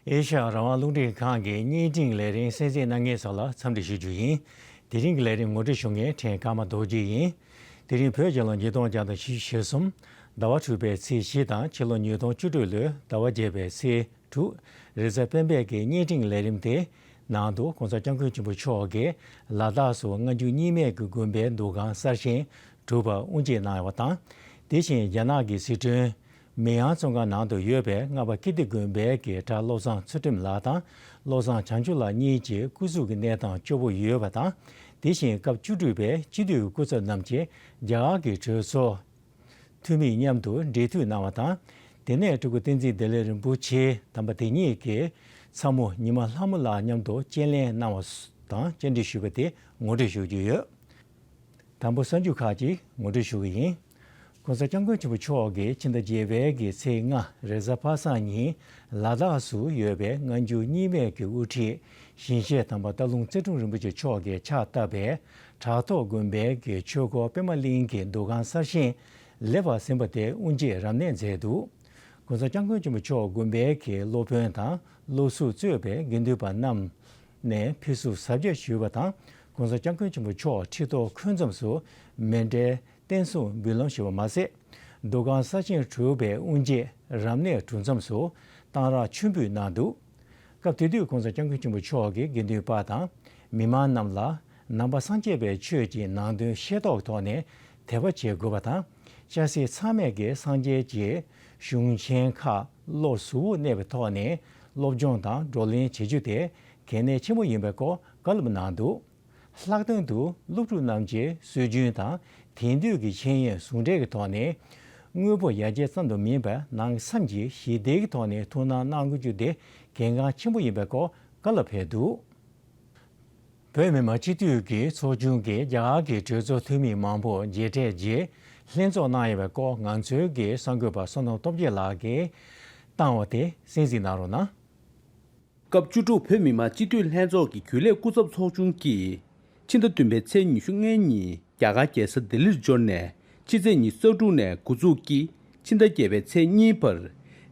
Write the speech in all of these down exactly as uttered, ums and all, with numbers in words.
ཨེ་ཤ་ཡ་རང་དབང་རླུང་འཕྲིན་ཁང་གི་བརྙན་འཕྲིན་ལས་རིམ་གསན་གཟིགས་གནང་མཁན་ཚོ་ལ་འཚམས་འདྲི་ཞུ་རྒྱུ་ཡིན། དེ་རིང་གི་ལས་རིམ་ངོ་སྤྲོད་ཞུ་མཁན་ཕྲན་ཀརྨ་རྡོ་རྗེ་ཡིན། དེ་རིང་བོད་རྒྱལ་ལོ་ཉིས་སྟོང་བརྒྱ་དང་བཞི་བཅུ་ཞེ་གསུམ། ཟླ་བ་དྲུག་པའི་ཚེས་བཞི་དང་ཕྱི་ལོ་ཉིས་སྟོང་བཅུ་དྲུག་ལོའི་ཟླ་བ་བརྒྱད་པའི་ཚེས་དྲུག། རེས་གཟའ་སྤེན་པའི་གི་བརྙན་འཕྲིན་ལས་རིམ་དེ་ནང་དུ་༸གོང་ས་༸སྐྱབས་མགོན་ཆེན་པོ་མཆོག་གིས་ལ་དྭགས་སུ་སྔ་འགྱུར་རྙིང་མའི་གི་དགོན་པའི་འདུ་ཁང་གསར་བཞེངས་གྲུབ་པར་དབུ་འབྱེད་གནང་ཡོད་པ་དང་། དེ་བཞིན་རྒྱ་ནག་གི་སི་ཁྲོན་མེ་ཡང་བཙོན་ཁང་ནང་དུ་ཡོད་པའི་རྔ་པ་ཀིརྟི་དགོན་པའི་གི་གྲྭ་བློ་བཟང་ཚུལ་ཁྲིམས་ལགས་དང་བློ་བཟང་བྱང་ཆུབ་ལགས་གཉིས་ཀྱི་སྐུ་གཟུགས་ཀྱི་གནས་སྟངས་སྐྱོ་པོ་ཡོད་པ་དང་། དེ་བཞིན་སྐབས་བཅུ་དྲུག་པའི་སྤྱི་འཐུས་སྐུ་ཚབ་རྣམས་ཀྱིས་རྒྱ་གར་གྱི་གྲོས་ཚོགས་འཐུས་མིས་མཉམ་དུ་འབྲེལ་མཐུད་གནང་བ་དང་། དེ་ནས་སྤྲུལ་སྐུ་བསྟན་འཛིན་བདེ་ལེགས་རིན་པོ་ཆེ་དམ་པ་དེ་ཉིད་ཀྱི་ཚ་མོ་ཉི་མ་ལྷ་མོ་ལགས་མཉམ་དུ་སྤྱན་ལེན་གནང་བ་དང་བཅར་འདྲི་ཞུས་པ་དེ་ངོ་སྤྲོད་ཞུ་རྒྱུ་ཡོད། དང་པོ་གསར་འགྱུར་ཁག་ཅིག་ངོ་སྤྲོད་ཞུ་གི་ཡིན། ༸གོང་ས་༸སྐྱབས་མགོན་ཆེན་པོ་མཆོག་གིས་ཕྱི་ཟླ་བརྒྱད་པའི་གི་ཚེས་ལྔ་རེས་གཟའ་པ་སངས་ཉིན་ལ་དྭགས་སུ་ཡོད་པའི་སྔ་འགྱུར་རྙིང་མའི་གི་དབུ་ཁྲིད་ཞིང་གཤེགས་དམ་པ་སྟག་ལུང་རྩེ་སྤྲུལ་རིན་པོ་ཆེ་མཆོག་གིས་ཕྱག་བཏབ་པའི་བྲག་ཐོག་དགོན་པའི་གི་ཆོས་སྐོར་པད་མ་གླིང་གི་འདུ་ཁང་གསར་བཞེངས་ལེགས་པར་ཟིན་པ་དེ་དབུ་འབྱེད་རབ་གནས་མཛད་འདུག ༸གོང་ས་༸སྐྱབས་མགོན་ཆེན་པོ་མཆོག་དགོན་པའི་གི་སློབ་དཔོན་དང་སློབ་ཟུར་གཙོས་པའི་དགེ་འདུན་པ་རྣམས་ནས་ཕུལ་བསུ་གཟབ་རྒྱས་ཞུས་པ་དང་༸གོང་ས་༸སྐྱབས་མགོན་ཆེན་པོ་མཆོག་ཁྲི་ཐོག་འཁོད་མཚམས་སུ་མཎྜལ་རྟེན་གསུམ་འབུལ་ལམ་ཞུས་པ་མ་ཟད། འདུ་ཁང་གསར་བཞེངས་གྲུབ་པའི་དབུ་འབྱེད་རབ་གནས་གྲུབ་མཚམས་སུ་གཏང་རག་མཆོད་འབུལ་གནང་འདུག་སྐབས་དེ་དུས་༸གོང་ས་༸སྐྱབས་མགོན་ཆེན་པོ་མཆོག་གིས་དགེ་འདུན་པ་དང་མི་མང་རྣམས་ལ་ནང་པ་སངས་རྒྱས་པའི་ཆོས་ཀྱི་ནང་དོན་ཤེས་རྟོགས་ཀྱི་ཐོག་ནས་དད་པ་བྱེད་དགོས་པ་དང་། སྐྱ་སེར་ཚང་མས་ཀྱི་སངས་རྒྱས་ཀྱི་གཞུང་ཆེན་ཁག་བློ་གཟུ་བོར་གནས་པའི་ཐོག་ནས་སློབ་སྦྱོང་དང་བགྲོ་གླེང་བྱེད་རྒྱུ་དེ་གལ་གནད་ཆེན་པོ་ཡིན་པའི་སྐོར་བཀའ་སློབ་གནང་འདུག་ལྷག་དོན་དུ་སློབ་ཕྲུག་རྣམས་ཀྱི་སྲོལ་རྒྱུན་དང་དེང་དུས་ཀྱི་ཤེས་ཡོན་ཟུང་འབྲེལ་གྱི་ཐོག་ནས་དངོས་པོ་ཡར་རྒྱས་ཙམ་དུ་མིན་པར་ནང་བསམ་གྱིས་ཞི་བདེ་གི་ཐོག་ནས་ཐུགས་སྣང་གནང་དགོས་རྒྱུ་དེ་གལ་འགངས་ཆེན་པོ་ཡིན་པའི་སྐོར་བཀའ་སློབ་ཕེབས་འདུག་བོད་མི་མང་སྤྱི་འཐུས་ཀྱི་ཚོགས་ཆུང་གིས་རྒྱ་གར་གྱི་གྲོས་ཚོགས་འཐུས་མི་མང་པོ་མཇལ་འཕྲད་རྗེས་ལྷན་ཚོགས་གནང་ཡོད་པའི་སྐོར་ང་ཚོའི་གི་གསར་འགོད་པ་བསོད་ནམས་སྟོབས་རྒྱས་ལགས་ཀྱིས་བཏང་བ་དེ་གསན་གཟིགས་གནང་རོགས་གནང་། སྐབས་བཅུ་དྲུག་བོད་མི་མང་སྤྱི་འཐུས་ལྷན་ཚོགས་ཀྱི་རྒྱུན་ལས་སྐུ་ཚབ་ཚོགས་ཆུང་གིས་ཕྱི་ཟླ་བདུན་པའི་ཚེས་ཉི་ཤུ་ལྔའི་ཉིན་རྒྱ་གར་རྒྱལ་ས་ལྡི་ལིར་འབྱོར་ནས་ཕྱི་ཚེས་ཉི་ཤུ་རྩ་དྲུག་ནས་འགོ་འཛུགས་ཀྱིས་ཕྱི་ཟླ་བརྒྱད་པའི་ཚེས་གཉིས་བར་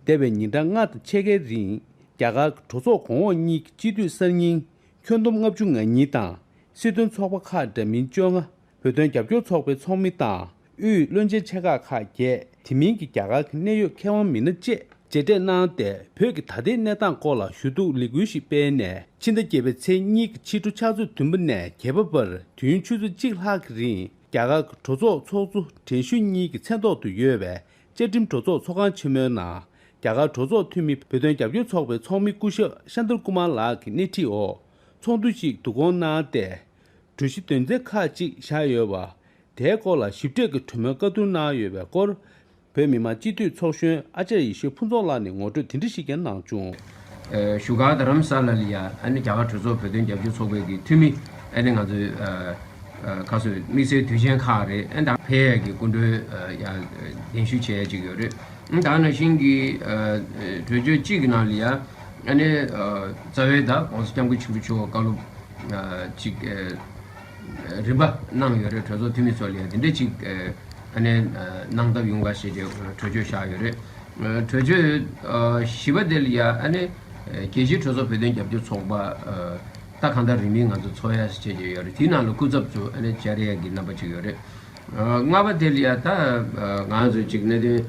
འདས་པའི་ཉིན་གྲངས་ལྔ་དང་ཕྱེད་ཀའི་རིང་རྒྱ་གར་གྲོས་ཚོགས་གོང་འོག་གཉིས་ཀྱི་སྤྱི་འཐུས་གསར་རྙིང་ཁྱོན་བསྡོམས་ལྔ་བཅུ་ང་གཉིས་དང་། སྲིད་དོན་ཚོགས་པ་ཁག་འདྲ་མིན་བཅོ་ལྔ། བོད་དོན་རྒྱབ་སྐྱོར་ཚོགས་པའི་ཚོགས་མི་དང་དབུས་བློན་ཆེན་ཆེ་ཁག་ཁག་བརྒྱད། དེ་མིན་གྱི་རྒྱ་གར་གྱི་གནད་ཡོད་མཁས་དབང་མི་སྣ་བཅས་མཇལ་འཕྲད་གནང་སྟེ། བོད་ཀྱི་ད་ལྟའི་གནས་སྟངས་སྐོར་ལ་ཞུ་གཏུག་ལས་འགུལ་ཞིག་སྤེལ་ནས། ཕྱི་ཟླ་བརྒྱད་པའི་ཚེས་གཉིས་ཀྱི་ཕྱི་དྲོ་ཕྱག་ཚོད་བདུན་པ་ནས་བརྒྱད་པ་བར་དུས་ཡུན་ཆུ་ཚོད་གཅིག་ལྷག་གི་རིང་རྒྱ་གར་གྱི་གྲོས་ཚོགས་ཚོགས་གཙོ་དྲན་ཤོས་གཉིས་ཀྱི་མཚན་ཐོག་ཏུ་ཡོད་པའི་བཅའ་ཁྲིམས་གྲོས་ཚོགས་ཚོགས་ཁང་ཆེན་མོའི་ནང་། རྒྱ་གར་གྲོས་ཚོགས་འཐུས་མི་བོད་དོན་རྒྱབ་སྐྱོར་ཚོགས་པའི་ཚོགས་མི་སྐུ་ཞབས་ཤཱནྟར་ཀུ་མཱར་ལགས་ཀྱི་སྣེ་ཁྲིད་འོག་ཚོགས་འདུ་ཞིག་བསྡུ་སྐོང་གནང་སྟེ། གྲོས་གཞི་དོན་ཚན་ཁག་ཅིག་བཞག་ཡོད་པ། དེའི་སྐོར་ལ་ཞིབ་ཕྲའི་གྲོས་མོལ་བཀའ་བསྡུར་གནང་ཡོད་པའི་སྐོར། བོད་མི་མང་སྤྱི་འཐུས་ཚོགས་གཞོན་ཨ་ཅར་ཡེ་ཤེས་ཕུན་ཚོགས་ལགས་ནས་ངོ་སྤྲོད་དེ་འདྲ་ཞིག་ཀྱང་གནང་བྱུང་། ཨ་བཞུགས་སྒར་རྡ་རམ་ས་ལ་ལ་ཡ་ཨ་ནི་རྒྱ་གར་གྲོས་ཚོགས་བོད་དོན་རྒྱབ་སྐྱོར་ཚོགས་པའི་གི་འཐུས་མི་ཨ་ནི་ང་ཚོའི་ཨ་ཨ་ཁ་སོ་དམིགས་བསལ་དུས་ཆེན་ཁག་རེད། ཨ་ནི་ད་ཕེབས་ཡས་ཀྱི་སྐུ་མགྲོན་ཨ་ཡ་གདན་ཞུ་བྱས་ཡས་ཅིག་ཡོད་རེད། ཨ་ནི་ད་ནང་བཞིན་གྱི་ཨ་གྲོས་ཆོད་གཅིག་གི་ནང་ལ་ཡ་ཨ་ནི་ཨ་རྩ་བའི་ད་༸གོང་ས་༸སྐྱབས་མགོན་ཆེན་པོ་མཆོག་བཀའ་སློབ་ཨ་ཅིག་ཨ་རིམ་པ་གནང་ཡོད་རེད། གྲོས་ཚོགས་འཐུས་མི་ཚོ་ལ་ཡང་དེ་འདྲ་ཅིག་ཨ་ནི་གནང་ཐབས་ཡོང་བ་ཞེས་ཀྱི་གྲོས་ཆོད་བཞག་ཡོད་རེད། གྲོས་ཆོད་བཞི་པ་དེ་ལ་ཡང་ཨ་ནི་རྒྱལ་སྤྱིའི་གྲོས་ཚོགས་བོད་དོན་རྒྱབ་སྐྱོར་ཚོགས་པ་ད་གང་ལྟར་རིང་མིན་ང་ཚོ་ཚོགས་ཡ་ཞེས་བྱས་ཀྱི་ཡོད་རེད། དེའི་ནང་ལ་སྐུ་ཚབ་ཚོ་ཨ་ནི་བཅར་ཡ་གི་རྣམ་པ་ཅིག་ཡོད་རེད། ལྔ་པ་དེ་ལ་ཡ་ད་ང་ཚོ་ཅིག་གནད་དོན་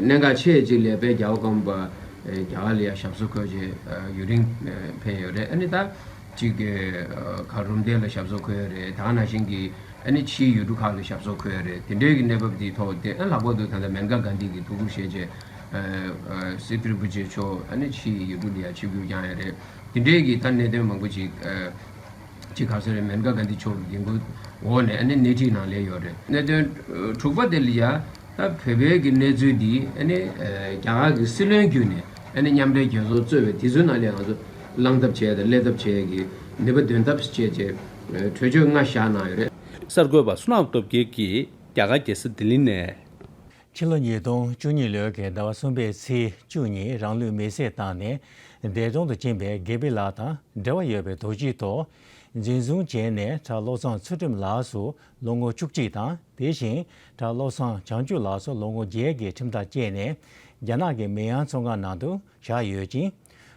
གནད་འགག་ཆེ་ཅིག་ལ་དཔལ་རྒྱལ་བ་ཀརྨ་པ་རྒྱ་གར་ལ་ཡ་ཞབས་སོར་འཁོད་བྱས་ཡུན་རིང་ཕེབས་ཡོད་རེད། ཨ་ནི་ད། གཅིག་གི་ཁ་རུམ་བཏེགས་ལ་ཞབས་སོར་འཁོད་ཡོད་རེད། ད་ག་ནང་བཞིན་གྱི་ཨ་ནི་ཕྱིའི་ཡུལ་གྲུ་ཁག་ལ་ཞབས་སོར་འཁོད་ཡོད་རེད། དེ་འདྲའི་གི་གནས་བབ་འདིའི་ཐོག་དེ་ཨ་ལྷག་པར་དུ་ད་ལྟ་མེན་ཀ་གྷན་དྷི་གི་ཐུགས་ཁུར་བཞེས་བྱས་སྲིད་སྤྲུལ་རིན་པོ་ཆེ་མཆོག་ཨ་ནི་ཕྱིའི་ཡུལ་གྲུ་ལ་ཡང་ཆིབས་བསྒྱུར་བསྐྱངས་ཡོད་རེད། དེ་འདྲའི་གི་ད་གནད་དོན་མང་པོ་ཅིག་ཅིག་ག་ཟེར་རེད། མེན་ཀ་གྷན་དྷི་མཆོག་གི་འགན་འཁུར་འོག་ནས་ཨ་ནི་སྣེ་ཁྲིད་ནང་སླེབས་ཡོད་རེད། གནད་དོན་དྲུག་པ་དེ་ལ་ཡང་། ད་བོད་པའི་གི་གནས་ཚུལ་འདི་ཨ་ནི་རྒྱ་གར་གྱི་སྲིད་བློན་བརྒྱུད་ནས་ཨ་ནི་མཉམ་འབྲེལ་རྒྱལ་ཚོགས་གཙོས་པའི་དེ་ཚོའི་ནང་ལས་ང་ཚོ་བླང་ཐབས་བྱས་དང་སླེབས་ཐབས་བྱས་ཀྱི་ནུས་པ་འདོན་ཐབས་བྱས་བྱས་གྲོས་ཆོད་ལྔ་བཞག་གནང་ཡོད་རེད། གསར་འགོད་པ་བསོད་ནམས་སྟོབས་རྒྱལ་གྱིས་རྒྱ་གར་རྒྱལ་ས་ལྡི་ལི་ནས། ཕྱི་ལོ་ཉིས་སྟོང་བཅུ་གཉིས་ལོའི་གི་ཟླ་བ་གསུམ་པའི་ཚེས་བཅུ་ཉིན་རང་ལུས་མེར་སྲེག་བཏང་ནས་འདས་གྲོངས་སུ་ཕྱིན་པའི་དགེ་འཕེལ་ལགས་དང་འབྲེལ་བ་ཡོད་པའི་རྡོ་སྐྱིད་ཐོག་འཛིན་བཟུང་བྱས་ནས་གྲྭ་བློ་བཟང་ཚུལ་ཁྲིམས་ལགས་སུ་ལོ་ངོ་བཅུ་གཅིག་དང་། དེ་བཞིན་གྲྭ་བློ་བཟང་བྱང་ཆུབ་ལགས་སུ་ལོ་ངོ་བརྒྱད་ཀྱི་ཁྲིམས་ཐག་བཅད་ནས་རྒྱ་ནག་གི་མེ་ཡང་བཙོན་ཁང་ནང་དུ་བཞག་ཡོད་ཅིང་།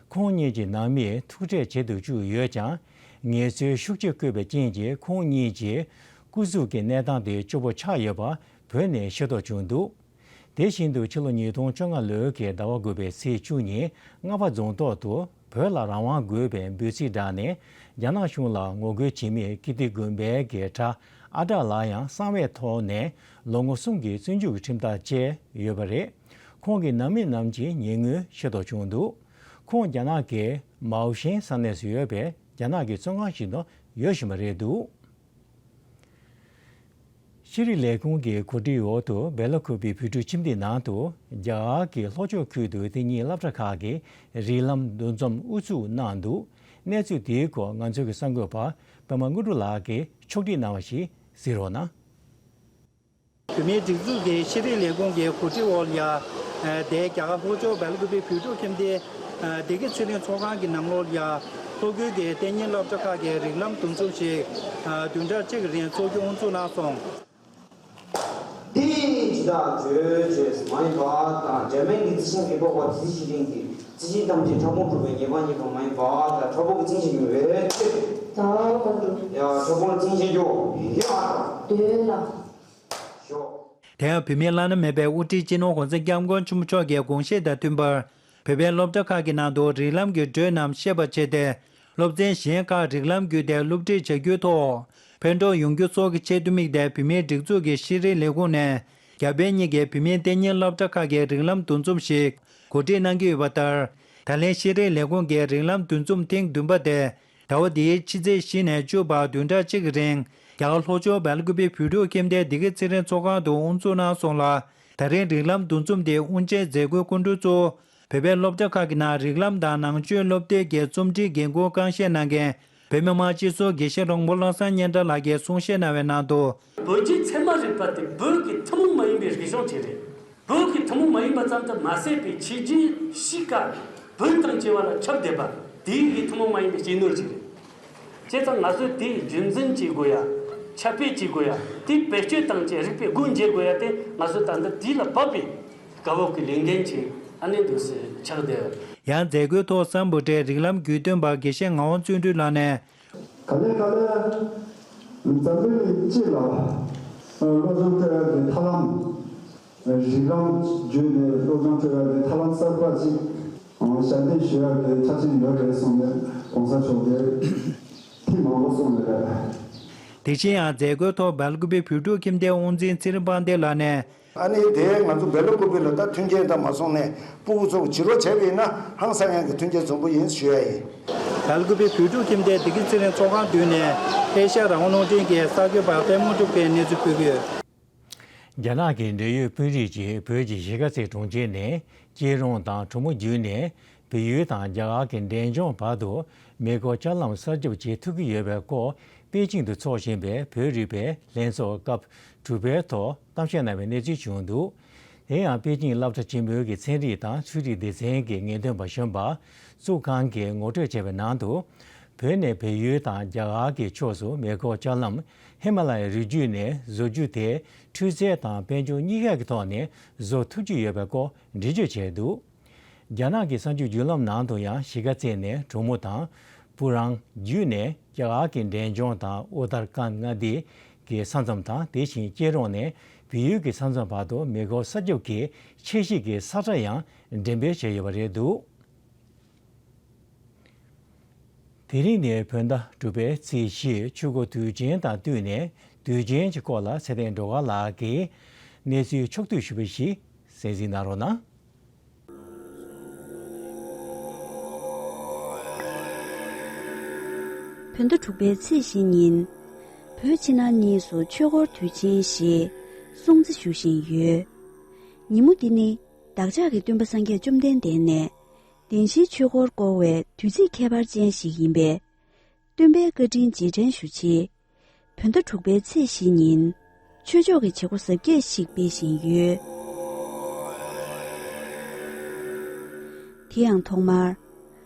ཁོང་གཉིས་ཀྱི་ནང་མིས་ཐུག་འཕྲད་བྱེད་དུ་བཅུག་ཡོད་ཀྱང་། ངལ་རྩོལ་ཤུགས་ཆེ་བཀོད་པའི་རྐྱེན་གྱིས་ཁོང་གཉིས་ཀྱི་སྐུ་གཟུགས་ཀྱི་གནས་སྟངས་དེ་སྐྱོ་པོ་ཆགས་ཡོད་པ་བོད་ནས་ཤེས་རྟོགས་བྱུང་འདུག་དེ་བཞིན་དུ་ཕྱི་ལོ་ཉིས་སྟོང་བཅོ་ལྔ་ལོའི་གི་ཟླ་བ་དགུ་པའི་ཚེས་བཅུ་ཉིན་རྔ་པ་རྫོང་ཐོག་ཏུ་བོད་ལ་རང་དབང་དགོས་པའི་འབོད་ཚིག་བསྒྲགས་ནས་རྒྱ་ནག་གཞུང་ལ་ངོ་རྒོལ་བྱེད་མི་ཀིརྟི་དགོན་པའི་གི་གྲྭ་ཨ་གྲགས་ལགས་ཡང་གསང་བའི་ཐོག་ནས་ལོ་ངོ་གསུམ་གྱི་བཙོན་འཇུག་གི་ཁྲིམས་ཐག་བཅད་ཡོད་པ་རེད། ཁོང་གི་ནང་མི་རྣམས་ཀྱི་ཉེ་སྔོན་ཤེས་རྟོགས་བྱུང་འདུག་ཁོང་རྒྱ་ནག་གི་མའོ་ཤན་ས་གནས་སུ་ཡོད་པའི་རྒྱ་ནག་གི་བཙོན་ཁང་ཞིག་ཏུ་ཡོད་བཞིན་པ་རེད་འདུག་ཤེས་རིག་ལས་ཁུངས་ཀྱི་གོ་སྒྲིག་འོག་ཏུ་སྦེལ་ལ་ཀུ་པེ་བོད་ཕྲུག་ཁྱིམ་སྡེའི་ནང་དུ་རྒྱ་གར་གྱི་ལྷོ་ཕྱོགས་ཁུལ་དུ་གཏན་ཉིན་སློབ་གྲྭ་ཁག་གི་རིགས་ལམ་འདུ་འཛོམས་དབུ་འཛུགས་གནང་འདུག་གནས་ཚུལ་དེའི་སྐོར་ང་ཚོའི་གསར་འགོད་པ་པདྨ་དངོས་གྲུབ་ལགས་ཀྱིས་ཕྱོགས་སྒྲིག་གནང་བ་ཞིག་གཟིགས་རོགས་གནང་། བོད་མིའི་སྒྲིག་འཛུགས་ཀྱི་ཤེས་རིག་ལས་ཁུངས་ཀྱི་གོ་སྒྲིག་འོག་ལ་ཡ། དེ་རྒྱ་གར་ལྷོ་ཕྱོགས་སྦེལ་ཀུ་པེ་བོད་ཕྲུག་ཁྱིམ་སྡེ། བདེ་སྐྱིད་ཚེ་རིང་ཚོགས་ཁང་གི་ནང་ལོགས་ལ་ཡ། ལྷོ་ཁུལ་གྱི་གཏན་ཉིན་སློབ་གྲྭ་ཁག་གི་རིགས་ལམ་འདུ་འཛོམས་ཤིག་བདུན་ཕྲག་གཅིག་གི་རིང་འཚོགས་རྒྱུ་དབུ་འཛུགས་གནང་སོང་། འདི་ཇི་ལྟར་བརྗོད་བྱས་མ་ཡིན་པ་དང་འཇར་མན་གྱི་རྩི་ཤིང་གི་པགས་པ་དེ་ཤི་རིང་གི་རྩི་ཤིང་ཐམས་ཅད་ཕྲ་ཕུང་གྲུབ་པའི་ཉེས་པ་རྙེད་པ་མ་ཡིན་པ་དང་ཕྲ་ཕུང་གི་རྩིང་ཞིག་ཡོད་པའི་ཕྱིར། ད་ཁོང་ཁྲོ། ཡ་ཕྲ་ཕུང་རྩིང་ཞིག་རྒྱུ་ཡ། འདོད་ལ། ཞོག་དེ་ཡང་བོད་མིའི་བླ་ན་མེད་པའི་དབུ་ཁྲིད་སྤྱི་ནོར་༸གོང་ས་༸སྐྱབས་མགོན་ཆེན་པོ་མཆོག་གི་དགོངས་བཞེད་དང་མཐུན་པར། བོད་པའི་སློབ་གྲྭ་ཁག་གི་ནང་དུ་རིགས་ལམ་གྱི་འགྲོས་རྣམས་ཤེས་པར་བྱས་ཏེ། སློབ་ཚན་གཞན་ཁག་རིགས་ལམ་བརྒྱུད་དེ་སློབ་ཁྲིད་བྱ་རྒྱུའི་ཐོག་ཕན་གྲོགས་ཡོང་རྒྱུ་སོགས་ཀྱི་ཆེད་དུ་དམིགས་ཏེ་བོད་མིའི་སྒྲིག་འཛུགས་ཀྱི་ཤེས་རིག་ལས་ཁུངས་ནས་རྒྱ་བལ་གཉིས་ཀའི་བོད་མིའི་གཏན་ཉིན་སློབ་གྲྭ་ཁག་གི་རིགས་ལམ་འདུ་འཛོམས་ཤིག་གོ་སྒྲིག་གནང་གི་ཡོད་པ་ལྟར། ད་ལན་ཤེས་རིག་ལས་ཁུངས་ཀྱི་རིགས་ལམ་འདུ་འཛོམས་ཐེངས་བདུན་པ་དེ་ཟླ་བ་འདིའི་ཕྱི་ཚེས་བཞི་ནས་བཅུ་བར་བདུན་ཕྲག་གཅིག་གི་རིང་རྒྱ་གར་ལྷོ་ཕྱོགས་སྦེལ་ཀུ་པེ་བོད་ཕྲུག་ཁྱིམ་སྡེ་བདེ་སྐྱིད་ཚེ་རིང་ཚོགས་ཁང་དུ་དབུ་འཛུགས་གནང་སོང་ལ། ད་རིང་རིགས་ལམ་འདུ་འཛོམས་དེ་དབུ་འབྱེད་མཛད་སྒོའི་སྐུ་མགྲོན་གཙོ་བོ་བོད་པའི་སློབ་གྲྭ་ཁག་གི་ནང་རིགས་ལམ་དང་ནང་ཆོས་སློབ་དེབ་ཀྱི་རྩོམ་སྒྲིག་འགན་འཁུར་གཙང་བཞེས་གནང་མཁན་བོད་མི་མང་སྤྱི་ཚོགས་དགེ་བཤེས་རོང་པོ་བློ་བཟང་སྙན་གྲགས་ལགས་ཀྱིས་གསུང་བཤད་གནང་བའི་ནང་དུ། བོད་ཀྱི་ཚད་མ་རིག་པ་དེ་བོད་ཀྱི་ཐུན་མོང་མ་ཡིན་པའི་རིག་གཞུང་ཅིག་རེད། བོད་ཀྱི་ཐུན་མོང་མ་ཡིན་པ་ཙམ་དུ་མ་ཟད་པའི་ཆོས་བརྒྱུད་གཤིས་ཀ་བོད་དང་བཅས་པ་ལ་ཁྱབ་བསྡད་པ་དེའི་གི་ཐུན་མོང་མ་ཡིན་པའི་སྤྱི་ནོར་ཅིག་རེད། བྱས་ཙང་ང་ཚོས་དེ་རྒྱུན་འཛིན་བྱེད་དགོས་ཡ། ཁྱབ་སྤེལ་བྱེད་དགོས་ཡ། དེ་བེད་སྤྱོད་བཏང་བྱས་རིག་པའི་སྒོ་འབྱེད་དགོས་ཡ་དེ་ང་ཚོ་ད་ལྟ་དེ་ལ་བབ་པའི་དཀའ་བོ་གི་ལས་འགན་ཅིག་ཨ་ནི་འདུག་སེ་ཆགས་བསྡད། ཡང་མཛད་སྒོའི་ཐོག་སམ་བྷོ་ཊའི་རིགས་ལམ་བརྒྱུད་སྟོན་པ་དགེ་བཤེས་ངག་དབང་བརྩོན་འགྲུས་ལགས་ནས། ག་ལེ་ག་ལེ། འཛམ་བུའི་གླིང་སྤྱི་ལ་སློབ་སྦྱོང་སྤྲོད་ཡག་གི་ཐབས་ལམ། རིགས་ལམ་བརྒྱུད་ནས་སློབ་སྦྱོང་སྤྲོད་ཡག་གི་ཐབས་ལམ་གསར་པ་ཅིག་ཞལ་འདེབས་ཞུ་ཡག་གི་ཆ་རྐྱེན་ཡོད་རེད་གསུངས་ནས་༸གོང་ས་མཆོག་གིས་ཐེངས་མང་པོ་གསུངས་ཡོད་རེད། དེ་བཞིན་ཡང་མཛད་སྒོའི་ཐོག་སྦེལ་ཀུ་པེ་བོད་ཕྲུག་ཁྱིམ་སྡེའི་དབུ་འཛིན་ཚེ་རིང་དཔལ་ལྡན་ལགས་ནས། ཨ་ནི་དེ་ང་ཚོ་སྦེལ་ཀོབ་ལ་ད་མཐུན་རྐྱེན་དང་མ་སོང་ནས་ཕྲུ་གུ་ཚོ་བྱི་རོ་བྱས་པ་ཡིན་ན་ཧང་སང་ཡག་གི་མཐུན་རྐྱེན་བཟང་པོ་ཡིན་ཞུ་ཡ་ཡིན། སྦེལ་ཀོབ་བོད་ཕྲུག་ཁྱིམ་སྡེ་བདེ་སྐྱིད་ཚེ་རིང་ཚོགས་ཁང་མདུན་ནས་ཨེ་ཤ་ཡ་རང་དབང་རླུང་འཕྲིན་གྱི་གསར་འགོད་པ་པད་མ་དངོས་གྲུབ་ཀྱིས་གནས་ཚུལ་ཕུལ་གྱི་ཡོད། རྒྱ་ནག་གི་འབྲེལ་ཡོད་དཔོན་རིགས་ཀྱིས་བོད་ཀྱི་གཞིས་ཀ་རྩེ་གྲོང་ཁྱེར་ནས་སྐྱིད་རོང་དང་གྲོ་མོ་བརྒྱུད་ནས་བལ་ཡུལ་དང་རྒྱ་གར་གྱི་འབྲས་ལྗོངས་བར་དུ་མེ་འཁོར་ལྕགས་ལམ་གསར་རྒྱབ་བྱེད་ཐུབ་ཀྱི་ཡོད་པའི་སྐོར་པེ་ཅིང་དུ་འཚོགས་བཞིན་པའི་བོད་རིག་པའི་ལྷན་ཚོགས་སྐབས་དྲུག་པའི་ཐོག་གཏམ་བཤད་གནང་བའི་གནས་ཚུལ་བྱུང་འདུག་དེ་ཡང་པེ་ཅིང་སློབ་གྲྭ་ཆེན་མོའི་གི་ཚན་རིག་དང་ཚན་རིག་སྡེ་ཚན་གྱི་ངེས་སྟོན་པ་གཞོན་པ་ཙུའུ་ཀང་གིས་ངོ་སྤྲོད་བྱས་པའི་ནང་དུ། བོད་ནས་བལ་ཡུལ་དང་རྒྱ་གར་གྱི་ཕྱོགས་སུ་མེ་འཁོར་ལྕགས་ལམ་ཧི་མ་ལ་ཡའི་རི་རྒྱུད་ནས་བཟོ་རྒྱུ་དེ་འཕྲུལ་རྩལ་དང་དཔལ་འབྱོར་གཉིས་ཀ་གི་ཐོག་ནས་བཟོ་ཐུབ་ཀྱི་ཡོད་པའི་སྐོར་འགྲེལ་བརྗོད་བྱས་འདུག་རྒྱ་ནག་གི་གསར་འགྱུར་བརྒྱུད་ལམ་ནང་དུ་ཡང་གཞིས་ཀ་རྩེ་ནས་གྲོ་མོ་དང་སྤུ་རང་བརྒྱུད་ནས་རྒྱ་གར་གྱི་འབྲས་ལྗོངས་དང་ཨུ་ཏར་ཁཱན་མངའ་སྡེ་གི་ས་མཚམས་དང་དེ་བཞིན་སྐྱིད་རོང་ནས་བལ་ཡུལ་གྱི་ས་མཚམས་བར་དུ་མེ་འཁོར་གསར་རྒྱབ་ཀྱི་ཆེད་གཞིས་ཀྱི་ས་ཁྲ་ཡང་འགྲེམས་སྤེལ་བྱས་ཡོད་པ་རེད་འདུག་དེ་རིང་ནི་བོད་ཟླ་དྲུག་པའི་ཚེས་བཞི་ཆུ་འགོ་དུས་ཆེན་དང་བསྟུན་ནས་དུས་ཆེན་གྱི་སྐོར་ལ་ཚེ་བརྟན་སྒྲོལ་དཀར་ལགས་ཀྱིས་གནས་ཚུལ་ཕྱོགས་བསྡུས་ཞུས་པ་ཞིག་གསན་གཟིགས་གནང་རོགས་གནང་། བོད་ཟླ་དྲུག་པའི་ཚེས་བཞི་ཉིན། བོད་ཕྱི་ནང་གཉིས་སུ་ཆོས་འཁོར་དུས་ཆེན་ཞེས་སྲུང་བརྩི་ཞུ་བཞིན་ཡོད། ཉིན་མོ་འདི་ནི་བདག་ཅག་གི་སྟོན་པ་སངས་རྒྱས་བཅོམ་ལྡན་འདས་ནས། བདེན་བཞིའི་ཆོས་འཁོར་བསྐོར་བའི་དུས་ཚིགས་ཁྱད་པར་ཅན་ཞིག་ཡིན་པས། སྟོན་པའི་བཀའ་དྲིན་རྗེས་དྲན་ཞུ་ཆེད། བོད་ཟླ་དྲུག་པའི་ཚེས་བཞི་ཉིན། ཆོས་ཕྱོགས་ཀྱི་བྱེད་སྒོ་གཟབ་རྒྱས་ཤིག་སྤེལ་བཞིན་ཡོད། དེ་ཡང་ཐོག་མར།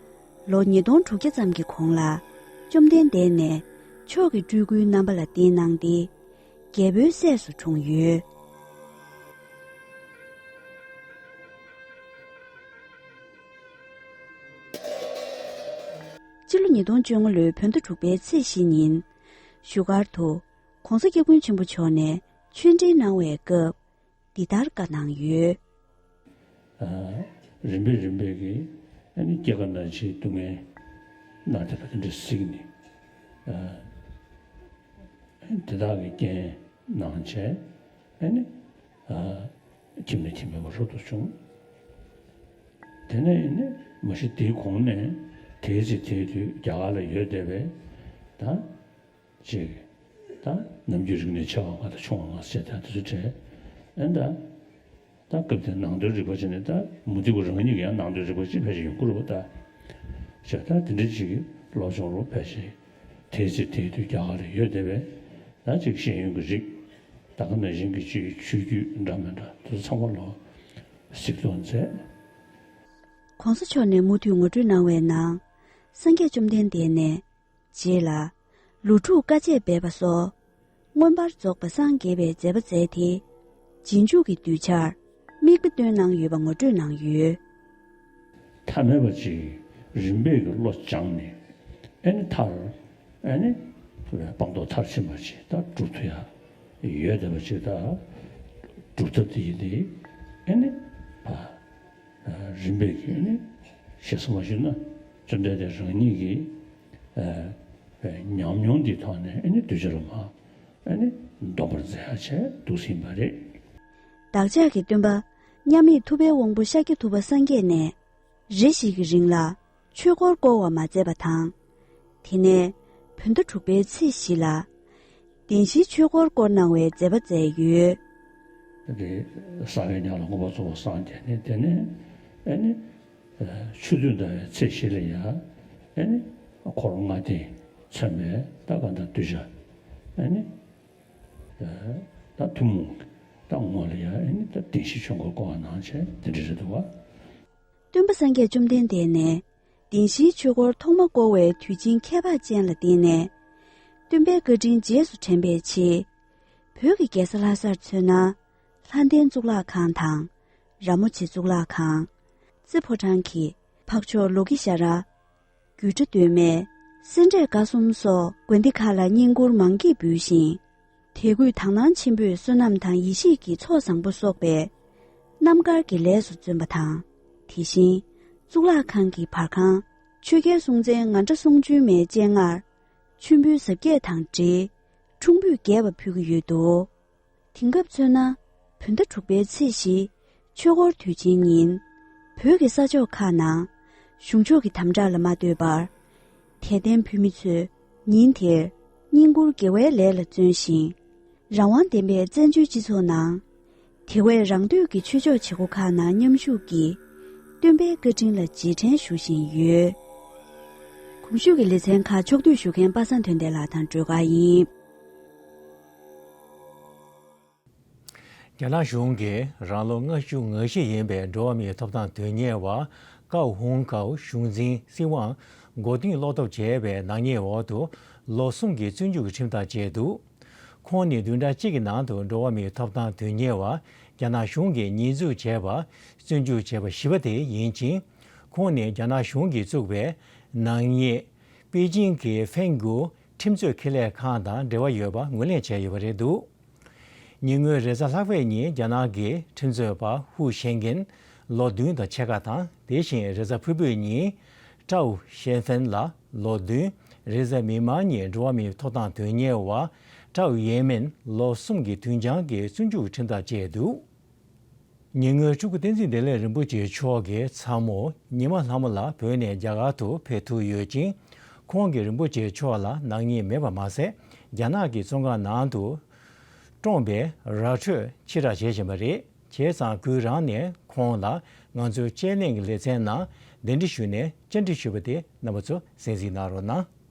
ལོ་ཉིས་སྟོང་དྲུག་བརྒྱ་ཙམ་གྱི་གོང་ལ། བཅོམ་ལྡན་འདས་ནས་མཆོག་གི་སྤྲུལ་སྐུའི་རྣམ་པ་ལ་བསྟན་གནང་སྟེ། རྒྱལ་པོའི་སྲས་སུ་འཁྲུངས་ཡོད། ཉིས་སྟོང་བཅོ་ལྔ་ལོའི་བོད་ཟླ་དྲུག་པའི་ཚེས་བཞི་ཉིན། བཞུགས་སྒར་དུ་༸གོང་ས་༸སྐྱབས་མགོན་ཆེན་པོ་མཆོག་ནས་ཆོས་འབྲེལ་གནང་བའི་སྐབས། འདི་ལྟར་བཀའ་གནང་ཡོད། ཨ། རིམ་པས་རིམ་པས་ཀྱིས་ཨ་ནི་སྐྱེ་རྒ་ན་འཆིའི་སྡུག་བསྔལ་གནང་བསྡད་པ་དེ་འདྲ་གཟིགས་ནས། ཨ། དེ་དག་གི་རྐྱེན་གནང་བྱས་ཨ་ནི། ཨ། ཁྱིམ་ནས་ཁྱིམ་མེད་པར་རབ་ཏུ་བྱུང་། དེ་ནས་ཨ་ནི་མ་གཞི་དེའི་གོང་ནས་དེའི་ཚེ་དེའི་དུས་རྒྱ་གར་ལ་ཡོད་བསྡད་པའི་ད། ཅིག་ད་ནམ་རྒྱུན་རིག་གནས་ཆེ་བ་ལྔ་དང་ཆུང་བ་ལྔ་ཟེར་ད་དེ་ཚོ་བྲལ། ཨེ་ད། ད་སྐབས་དེར་ནང་དོན་རིག་པ་བྱས་ནས་ད་མུ་སྟེགས་པ་རང་ཉིད་ཀྱི་ཡང་ནང་དོན་རིག་པ་ཅིག་ཕལ་ཆེར་ཡོང་གི་རེད་པ་ད། བྱས་ད་དེ་འདྲ་ཅིག་སློབ་སྦྱོང་རུ་ཕལ་ཆེར་དེའི་ཚེ་དེའི་དུས་རྒྱ་གར་ལ་ཡོད་བསྡད་པས་ད་ཅིག་ཤེས་ཡོན་གྱི་རིགས་ད་ག་ནང་བཞིན་གྱི་ཅིག་ཆོས་བརྒྱུད་འདྲ་མི་འདྲ་དེ་ཚོ་ཚང་མ་ལོ་གཟིགས་རྟོག་མཛད། ༸གོང་ས་མཆོག་ནས་མུ་མཐུད་ངོ་སྤྲོད་གནང་བའི་ནང་། སངས་རྒྱས་བཅོམ་ལྡན་འདས་ནས། རྗེས་ལ། ལོ་དྲུག་དཀའ་སྤྱད་འབད་པ་སོགས། མངོན་པར་རྫོགས་པ་སངས་རྒྱས་པའི་མཛད་པ་མཛད་དེ། རྗེས་འཇུག་གི་གདུལ་བྱར། དམིགས་པ་སྟོན་གནང་ཡོད་པ་ངོ་སྤྲོད་གནང་ཡོད། ཐ་མལ་པ་ཅིག་རིམ་པས་ཀྱི་བློ་སྦྱངས་ནས། ཨེ་ནི་མཐར། ཨེ་ནི། སྤངས་རྟོགས་མཐར་ཕྱིན་པ་ཅིག་ད་སྒྲུབ་ཐུབ་ཡ། ཡོད་བསྡད་པ་ཅིག་ད། སྒྲུབ་ཐབས་དེ་ཡིན་ཏེ། ཨེ་ནི། ཕ། རིམ་པས་ཀྱིས་ནི་ཞེ་ས་མ་ཞུས་ན་བཅོམ་ལྡན་འདས་རང་ཉིད་ཀྱིས་ཉམས་མྱོང་འདིའི་ཐོག་ནས་ཨ་ནི་གདུལ་བྱ་ལ་མ་ཨ་ནི་འདོམས་པར་མཛད་ཡ་བྱས་འདུག་ཟིན་པ་རེད། བདག་ཅག་གི་སྟོན་པ་མཉམ་མེད་ཐུབ་པའི་དབང་པོ་ཤཱཀྱ་ཐུབ་པ་སངས་རྒྱས་ནས་རེ་ཞིག་གི་རིང་ལ་ཆོས་འཁོར་བསྐོར་བ་མ་མཛད་པ་དང་། དེ་ནས་བོད་ཟླ་དྲུག་པའི་ཚེས་བཞི་ལ། བདེན་བཞིའི་ཆོས་འཁོར་བསྐོར་གནང་བའི་མཛད་པ་མཛད་ཡོད། དེ་ས་གའི་ཉག་ལ་མངོན་པར་རྫོགས་པར་སངས་རྒྱས་ནས་དེ་ནས་ཨེ་ནི་ཆུ་ཚོད་ཟླ་བའི་ཚེས་བཞི་ལ་ཡ་ཨེ་ནི་འཁོར་ལྔ་སྡེས་མཚོན་པའི་ད་ག་ད་གདུལ་བྱ་ཨེ་ནི་ད་ཐུན་མོང་ད་ངོ་ལ་ཡ་ཨེ་ནི་ད་བདེན་བཞིའི་ཆོས་འཁོར་བསྐོར་བ་གནང་བྱས་དེ་འདྲ་རེད་འདུག་བ། སྟོན་པ་སངས་རྒྱས་བཅོམ་ལྡན་འདས་ནས་བདེན་བཞིའི་ཆོས་འཁོར་ཐོག་མ་བསྐོར་བའི་དུས་ཆེན་ཁྱད་འཕགས་ཅན་ལ་བརྟེན་ནས། སྟོན་པའི་བཀའ་དྲིན་རྗེས་སུ་དྲན་པའི་ཆེད། བོད་ཀྱི་རྒྱལ་ས་ལྷ་སར་མཚོན་ན། ལྷ་ལྡན་གཙུག་ལག་ཁང་དང་། ར་མོ་ཆེ་གཙུག་ལག་ཁང་། རྩེ་ཕོ་བྲང་གི་འཕགས་མཆོག་ལོ་ཀེ་ཤྭ་ར། སྒྱུ་འཕྲུལ་སྟོད་སྨད། སེ་འབྲས་དགའ་གསུམ་སོགས་དགོན་སྡེ་ཁག་ལ་བསྙེན་བཀུར་མང་སྐྱེས་འབུལ་ཞིང་། དད་གུས་དག་སྣང་ཆེན་པོས་བསོད་ནམས་དང་ཡེ་ཤེས་ཀྱི་ཚོགས་བཟང་པོ་གསོག་པའི་རྣམ་དཀར་གྱི་ལས་སུ་བརྩོན་པ་དང་། དེ་བཞིན་གཙུག་ལག་ཁང་གི་བར་ཁང་ཆོས་རྒྱལ་སྲོང་བཙན་ང་འདྲ་སྲོང་བཙན་མའི་སྤྱན་སྔར་མཆོད་འབུལ་གཟབ་རྒྱས་དང་འབྲེལ་འཁྲུངས་འབུལ་རྒྱས་པ་ཕུལ་གྱི་ཡོད་འདུག་དེང་སྐབས་མཚོན་ན། བོད་ཟླ་དྲུག་པའི་ཚེས་བཞི་ཆོས་འཁོར་དུས་ཆེན་ཉིན། བོད་ཀྱི་ས་ཕྱོགས་ཁག་ནང་གཞུང་ཕྱོགས་ཀྱི་དམ་དྲག་ལ་མ་ལྟོས་པར། དད་ལྡན་བོད་མི་ཚོས་ཉིན་དེར་བསྙེན་བཀུར་དགེ་བའི་ལས་ལ་བརྩོན་ཞིང་། རང་དབང་ལྡན་པའི་བཙན་བྱོལ་སྤྱི་ཚོགས་ནང་། དེ་བས་རང་འདོད་ཀྱི་ཆོས་ཕྱོགས་བྱེད་སྒོ་ཁག་ནང་མཉམ་ཞུགས་ཀྱིས་སྟོན་པའི་བཀའ་དྲིན་ལ་རྗེས་དྲན་ཞུ་བཞིན་ཡོད། གོང་ཞུས་ཀྱི་ལེ་ཚན་ཁག་ཕྱོགས་བསྡུས་ཞུ་མཁན་པ་སངས་དོན་ལྡན་ལགས་དང་སྒྲོལ་དཀར་ཡིན། རྒྱ་ནག་གཞུང་གིས་རང་ལོ་ལྔ་བཅུ་ང་བཞི་ཡིན་པའི་འགྲོ་བ་མིའི་ཐོབ་ཐང་དོན་གཉེར་བ་ཀའོ་ཧུང་ཀའོ་གཞུང་འཛིན་སྲིད་དབང་མགོ་རྟིང་སློག་ཐབས་བྱས་པའི་ནག་ཉེས་འོག་ཏུ་ལོ་གསུམ་གྱི་བཙོན་འཇུག་གི་ཁྲིམས་ཐག་བཅད་འདུག་ཁོང་ནི་བདུན་ཕྲག་གཅིག་གི་ནང་དུ་འགྲོ་བ་མིའི་ཐོབ་ཐང་དོན་གཉེར་བ་རྒྱ་ནག་གཞུང་གིས་ཉེས་འཛུགས་བྱས་པར་བཙོན་འཇུག་བྱས་པ་བཞི་པ་དེ་ཡིན་ཅིང་། ཁོང་ནི་རྒྱ་ནག་གཞུང་གིས་བཙུགས་པའི་ནག་ཉེས་པེ་ཅིང་གི་ཧྥེང་གུ་ཁྲིམས་རྩོད་ཁེ་ལས་ཁང་དང་འབྲེལ་བ་ཡོད་པ་ངོས་ལེན་བྱས་ཡོད་པ་རེད་འདུག་ཉེ་སྔོན་རེས་གཟའ་ལྷག་པའི་ཉིན་རྒྱ་ནག་གི་ཁྲིམས་རྩོད་པ་ཧུའུ་ཞན་ཀེན་ལོ་བདུན་དང་ཕྱེད་ཀ་དང་། དེ་བཞིན་རེས་གཟའ་ཕུར་བུའི་ཉིན་ཀྲའོ་ཞན་ཧྥན་ལ་ལོ་བདུན། རེས་གཟའ་མིག་དམར་ཉིན་འགྲོ་བ་མིའི་ཐོབ་ཐང་དོན་གཉེར་བ་ཀྲའོ་ཡེ་མེན་ལོ་གསུམ་གྱི་དུས་འགྱངས་ཀྱི་བཙོན་འཇུག་ཁྲིམས་ཐག་བཅད་འདུག་ཉེ་སྔོན་སྤྲུལ་སྐུ་བསྟན་འཛིན་བདེ་ལེགས་རིན་པོ་ཆེ་མཆོག་གི་ཚ་མོ་ཉི་མ་ལྷ་མོ་ལགས་བོད་ནས་རྒྱ་གར་དུ་ཕེབས་ཐུབ་ཡོད་ཅིང་། ཁོང་གིས་རིན་པོ་ཆེ་མཆོག་ལ་ནག་ཉེས་མེད་པ་མ་ཟད། རྒྱ་ནག་གི་བཙོན་ཁང་ནང་དུ་བཀྲོངས་པའི་ར་འཕྲོད་ཕྱིར་བསྒྲགས་བྱེད་བཞིན་པ་རེད། བྱས་ཙང་ཁོང་རང་ནས་ཁོང་ལ་ང་ཚོའི་དཔྱད་གླེང་གི་ལེ་ཚན་ནང་གདན་འདྲེན་ཞུས་ནས་བཅར་འདྲི་ཞུས་པ་དེ་རྣམ་པ་ཚོ་གསན་གཟིགས་གནང་རོགས་གནང་།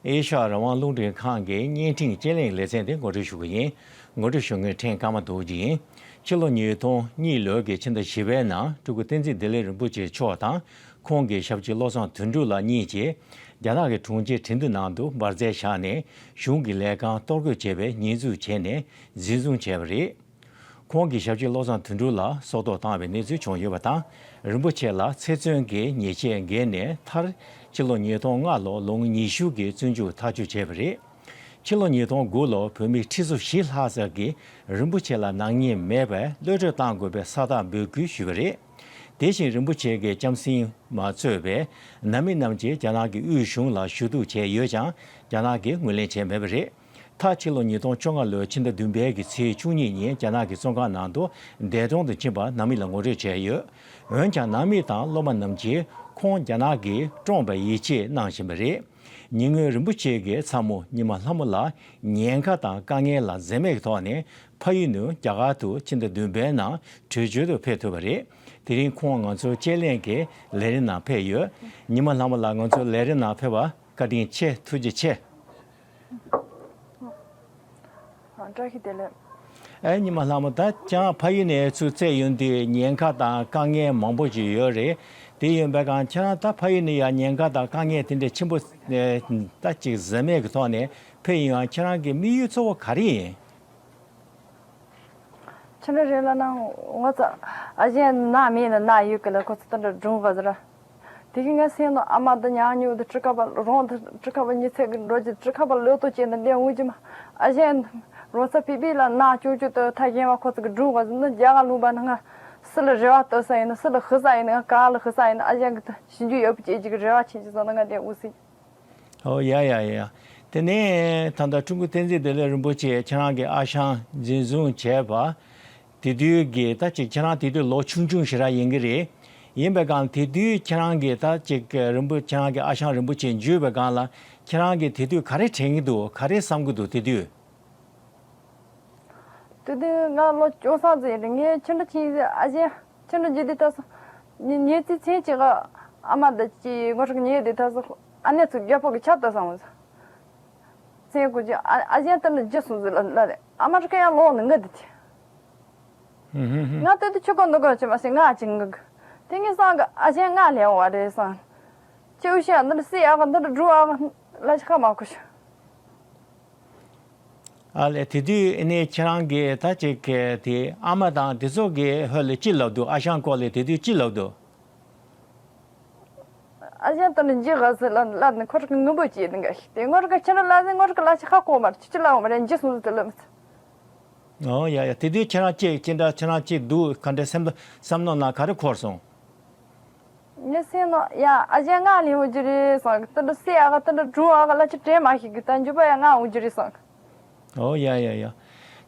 ཨེ་ཤ་ཡ་རང་དབང་རླུང་འཕྲིན་ཁང་གི་བརྙན་འཕྲིན་དཔྱད་གླེང་ལེ་ཚན་དེ་ངོ་སྤྲོད་ཞུ་གི་ཡིན། ངོ་སྤྲོད་ཞུ་མཁན་ཕྲན་ཀརྨ་རྡོ་རྗེ་ཡིན། ཕྱི་ལོ་ཉིས་སྟོང་གཉིས་ལོའི་གི་ཕྱི་ཟླ་བཞི་པའི་ནང་སྤྲུལ་སྐུ་བསྟན་འཛིན་བདེ་ལེགས་རིན་པོ་ཆེ་མཆོག་དང་ཁོང་གི་ཞབས་ཕྱི་བློ་བཟང་དོན་གྲུབ་ལགས་གཉིས་ཀྱིས་རྒྱ་ནག་གི་གྲོང་ཁྱེར་ཁྲིན་ཏུའུ་ནང་དུ་འབར་རྫས་བཞག་ནས་གཞུང་གི་ལས་ཁང་གཏོར་རྒོལ་བྱས་པའི་ཉེས་འཛུགས་བྱས་ནས་འཛིན་བཟུང་བྱས་པ་རེད། ཁོང་གི་ཞབས་ཕྱི་བློ་བཟང་དོན་གྲུབ་ལགས་སྲོག་ཐོག་བཏང་བའི་གནས་ཚུལ་བྱུང་ཡོད་པ་དང་། རིན་པོ་ཆེ་ལ་ཚེ་བཙོན་གྱི་ཉེས་ཆད་འགེལ་ནས་མཐར་ཕྱི་ལོ་ཉིས་སྟོང་ལྔ་ལོར་ལོ་ངོ་ཉི་ཤུ་གི་བཙོན་འཇུག་ཐག་གཅོད་བྱས་པ་རེད། ཕྱི་ལོ་ཉིས་སྟོང་དགུ་ལོར་བོད་མི་ཁྲི་ཚོ་བཞི་ལྷག་ཙམ་གྱིས་རིན་པོ་ཆེ་ལ་ནག་ཉེས་མེད་པར་གློད་གྲོལ་གཏང་དགོས་པའི་ས་རྟགས་འབོད་སྐུལ་ཞུས་པ་རེད། དེ་བཞིན་རིན་པོ་ཆེ་གི་ལྕམ་སྲིང་མ་གཙོས་པའི་ནང་མི་རྣམས་ཀྱིས་རྒྱ་ནག་གི་དབུས་གཞུང་ལ་ཞུ་གཏུག་བྱས་ཡོད་ཀྱང་རྒྱ་ནག་གིས་ངོས་ལེན་བྱས་མེད་པ་རེད། མཐར་ཕྱི་ལོ་ཉིས་སྟོང་བཅོ་ལྔ་ལོའི་ཕྱི་ཟླ་བདུན་པའི་གི་ཚེས་བཅུ་གཉིས་ཉིན་རྒྱ་ནག་གི་བཙོན་ཁང་ནང་དུ་འདས་གྲོངས་སུ་ཕྱིན་པ་ནང་མི་ལ་ངོ་སྤྲོད་བྱས་ཡོད། འོན་ཀྱང་ནང་མི་དང་སློབ་མ་རྣམས་ཀྱིས་ཁོང་རྒྱ་ནག་གིས་བཀྲོངས་པར་ཡིད་ཆེས་གནང་བཞིན་པ་རེད། ཉེ་སྔོན་རིན་པོ་ཆེ་གི་ཚ་མོ་ཉི་མ་ལྷ་མོ་ལགས་ཉེན་ཁ་དང་དཀའ་ངལ་ལ་འཛེམས་མེད་ཀྱི་ཐོག་ནས་ཕ་ཡུལ་ནས་རྒྱ་གར་དུ་ཕྱི་ཟླ་བདུན་པའི་ནང་བྲོས་བྱོལ་དུ་ཕེབས་ཐུབ་པ་རེད། དེ་རིང་ཁོང་ང་ཚོའི་དཔྱད་གླེང་གི་ལས་རིམ་ནང་ཕེབས་ཡོད། ཉི་མ་ལྷ་མོ་ལགས་ང་ཚོའི་ལས་རིམ་ནང་ཕེབས་པར་བཀའ་དྲིན་ཆེ། ཐུགས་རྗེ་ཆེ། བཀྲ་ཤིས་བདེ་ལེགས། ཨེ་ཉི་མ་ལྷ་མོ། ད་ཁྱེད་རང་ཕ་ཡུལ་ནས་ཚུར་བཙལ་ཡོང་དུས་ཉེན་ཁ་དང་དཀའ་ངལ་མང་པོ་ཞིག་ཡོད་རེད། དེ་ཡིན་པའི་སྒང་ཁྱེད་རང་ད་ཕ་ཡུལ་ནས་ཡང་ཉེན་ཁ་དང་དཀའ་ངལ་དེ་འདྲ་ཆེན་པོ་ཨེ་ད་ཅིག་འཛེམས་མེད་ཀྱི་ཐོག་ནས་ཕེབས་ཡོང་ཡང་ཁྱེད་རང་གི་དམིགས་ཡུལ་གཙོ་བོ་ག་རེ་ཡིན། ཁྱེད་རང་རེད་ལབ་ན་ངོ་ཚ་ཨ་ཞན་ན་མེད་ན་ན་ཡོད་གི་ལ་ཁོ་ཚོ་ད་འདྲ་སྒྲུང་བ་ཟེར། དེ་གི་ངའི་སེམས་ནང་ཨ་མ་འདི་ཉག་ཉོག་འདི་ཁྲི་ཁ་པ་རོང་དུ་ཁྲི་ཁ་པ་ཉི་ཚེ་གི་འགྲོ་རྒྱུ་ཁྲི་ཁ་པ་ལོ་ཏོ་ཅན་དུ་འདེམ་འོང་རྒྱུ་མ། ཨ་ཞན་རོང་ཚ་པི་པི་ལ་ན་ཅོ་ཅོ་ཏོ་ཐ་ཞན་བ་ཁོ་ཚོ་གི་སྒྲུང་བ་ཟིན་ནི་རྒྱ་ག་ལུང་པ་ནི་ང་སི་ལ་རེ་བ་ཏོ་ས་ཡིན་ནི་སི་ལ་ཧི་ས་ཡིན་ནི་ང་ག་ལ་ཧི་ས་ཡིན་ནི་ཨ་ཞན་གི་ད་ཞིང་རྒྱུ་ཡོད་པ་ཅེ་ཅིག་གི་རེ་བ་ཆེན་ཅིག་ཟོ་ནི་ང་འདེམ་འོང་སི། ཨོ་ཡ་ཡ་ཡ། དེ་ནས་ད་ལྟ་སྤྲུལ་སྐུ་བསྟན་འཛིན་བདེ་ལེགས་རིན་པོ་ཆེ་ཁྱེད་རང་གི་ཨ་ཞང་འཛིན་བཟུང་བྱས་པ། དེ་དུས་ཀྱི་ད་ཅིག་ཁྱེད་རང་དེ་དུས་ལོ་ཆུང་ཆུང་ཞེ་དྲག་ཡིན་གྱི་རེད། ཡིན་པའི་སྒང་དེ་དུས་ཁྱེད་རང་གི་ད་ཅིག་རིན་པོ་ཁྱེད་རང་གི་ཨ་ཞང་རིན་པོ་ཆེ་འཇུས་པའི་སྒང་ལ་ཁྱེད་རང་གི་དེ་དུས་ག་རེ་དྲན་གྱི་འདུག་ག་རེ་བསམ་གྱི་འདུག་དེ་དུས། དེ་དུས་ང་ལོ་བཅོ་ས་ཙམ་རེད། ངས་ཁྱི་འདྲ་ཁྱི་ཨ་ཅེ་ཁྱི་འདྲ་འཇུས་དེ་ད་སོ། ཉི་ཉི་ཚེ་ཚེ་གཅིག་ག་ཨ་མ་ད་ཅི་ངོ་ཧྲག་ཉེ་དེ་ད་སོ། ཨ་ནེ་ཚོ་རྒྱ་ཕོ་གི་ཆབ་ད་སོང་། ཚེ་ཀུ་ཅི་ཨ་ཨ་ཅེ་ད་ནི་འཇུ་སོང་ཟེར་ལ་ལ་རེད། ཨ་མ་རི་ཀ་ཡང་ལོག་ནི་ང་དེ་དེ། ཧུམ་ཧུམ་ཧུམ། ང་དེ་དུས་ཆུ་ཀོ་འདུག་ག་ཆུ་མ་སེ་ང་ཅི་ང་གི། དེ་ངས་སང་གི་ཨ་ཅེ་ང་ལེན་བ་རེད་སང་། ཅི་འུ་ཤ་འདི་འདྲ་སི་ཨ་ག་འདི་འདྲ་འགྲུ་ཨ་ག་ལ་ཤ་ཁ་མ་ཁུ་ཤ། ཨ་ལས་དེ་དུས་ཨ་ནི་ཁྱེད་རང་གིས་ད་ཅིག་གི་དེ་ཨ་མ་དང་དེ་ཚོ་གི་ཧོད་ལ་ཅི་ལབ་འདུག་ཨ་ཞང་སྐོར་ལ་དེ་དུས་ཅི་ལབ་འདུག་ཨ་ཞང་དང་ནི་འཇི་ག་ཟེར་ལ་ལ་ནི་ཁོ་ར་གི་ངུ་འབོད་ཅིག་ནི་ག་ཤི་དེ་ངོ་ར་ག་ཁྱེད་ར་ལ་ཟེར་ངོ་ར་ག་ལ་ཆ་ཁ་གོ་མར་ཅི་ཅི་ལ་འོ་མ་རེ་འཇི་སོང་ཟེར་ལ་མི་ཚེ། ཨོ་ཡ་ཡ། དེ་དུས་ཁྱེད་རང་ཅིག་ཅི་འདྲ་ཁྱེད་རང་ཅིག་འདུག་ག་འདྲ་སེམས་བསམ་མནོ་ན་ག་རེ་འཁོར་སོང་། ངའི་སེམས་ནང་ཡ་ཨ་ཅེ་ང་ལེན་འོ་རྒྱུ་རེད་སང་གི་ཏི་འདྲ་སེ་ཨ་ག་ཏི་འདྲ་གྲུ་ཨ་ག་ལ་ཅི་དྲན་མ་ཤེས་གི་ད་འཇུ་པ་ཡ་ང་འོ་རྒྱུ་རེད་སང་གི། ཨོ་ཡ་ཡ་ཡ།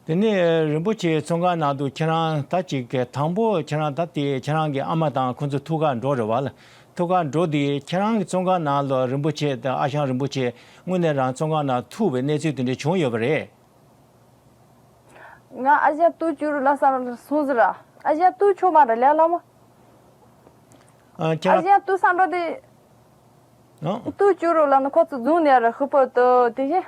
དེ་ནས་རིན་པོ་ཆེ་བཙོན་ཁང་ནང་དུ་ཁྱེད་རང་ད་ཅིག་གི་དང་པོ་ཁྱེད་རང་ད་དེ་ཁྱེད་རང་གི་ཨ་མ་དང་ཁོ་ཚོ་ཐུག་གར་འགྲོ་རེད་བ་ལ། ཐུག་གར་འགྲོ་དུས་ཁྱེད་རང་གི་བཙོན་ཁང་ནང་ལ་རིན་པོ་ཆེ་དང་ཨ་ཞང་རིན་པོ་ཆེ་དངོས་གནས་རང་བཙོན་ཁང་ནང་ཐུག་པའི་གནས་ཚུལ་དེ་འདྲ་བྱུང་ཡོད་པ་རེད། ང་ཨ་ཞང་ཏུ་ཅུ་རུ་ལ་ས་ར་སོང་ཟེར་ར། ཨ་ཞང་ཏུ་ཆོ་མ་ར་ལས་ལ་མོ། ཨ་ཁྱེད་ཨ་རང་། ཞང་ཏུ་ས་འགྲོ་དེ། ཨ། ཏུ་ཅུ་རུ་ལ་ནི་ཁོ་ཚོ་རྫོང་ནས་ར་ཧུ་པོ་ཏོ་དེ་བཞིན་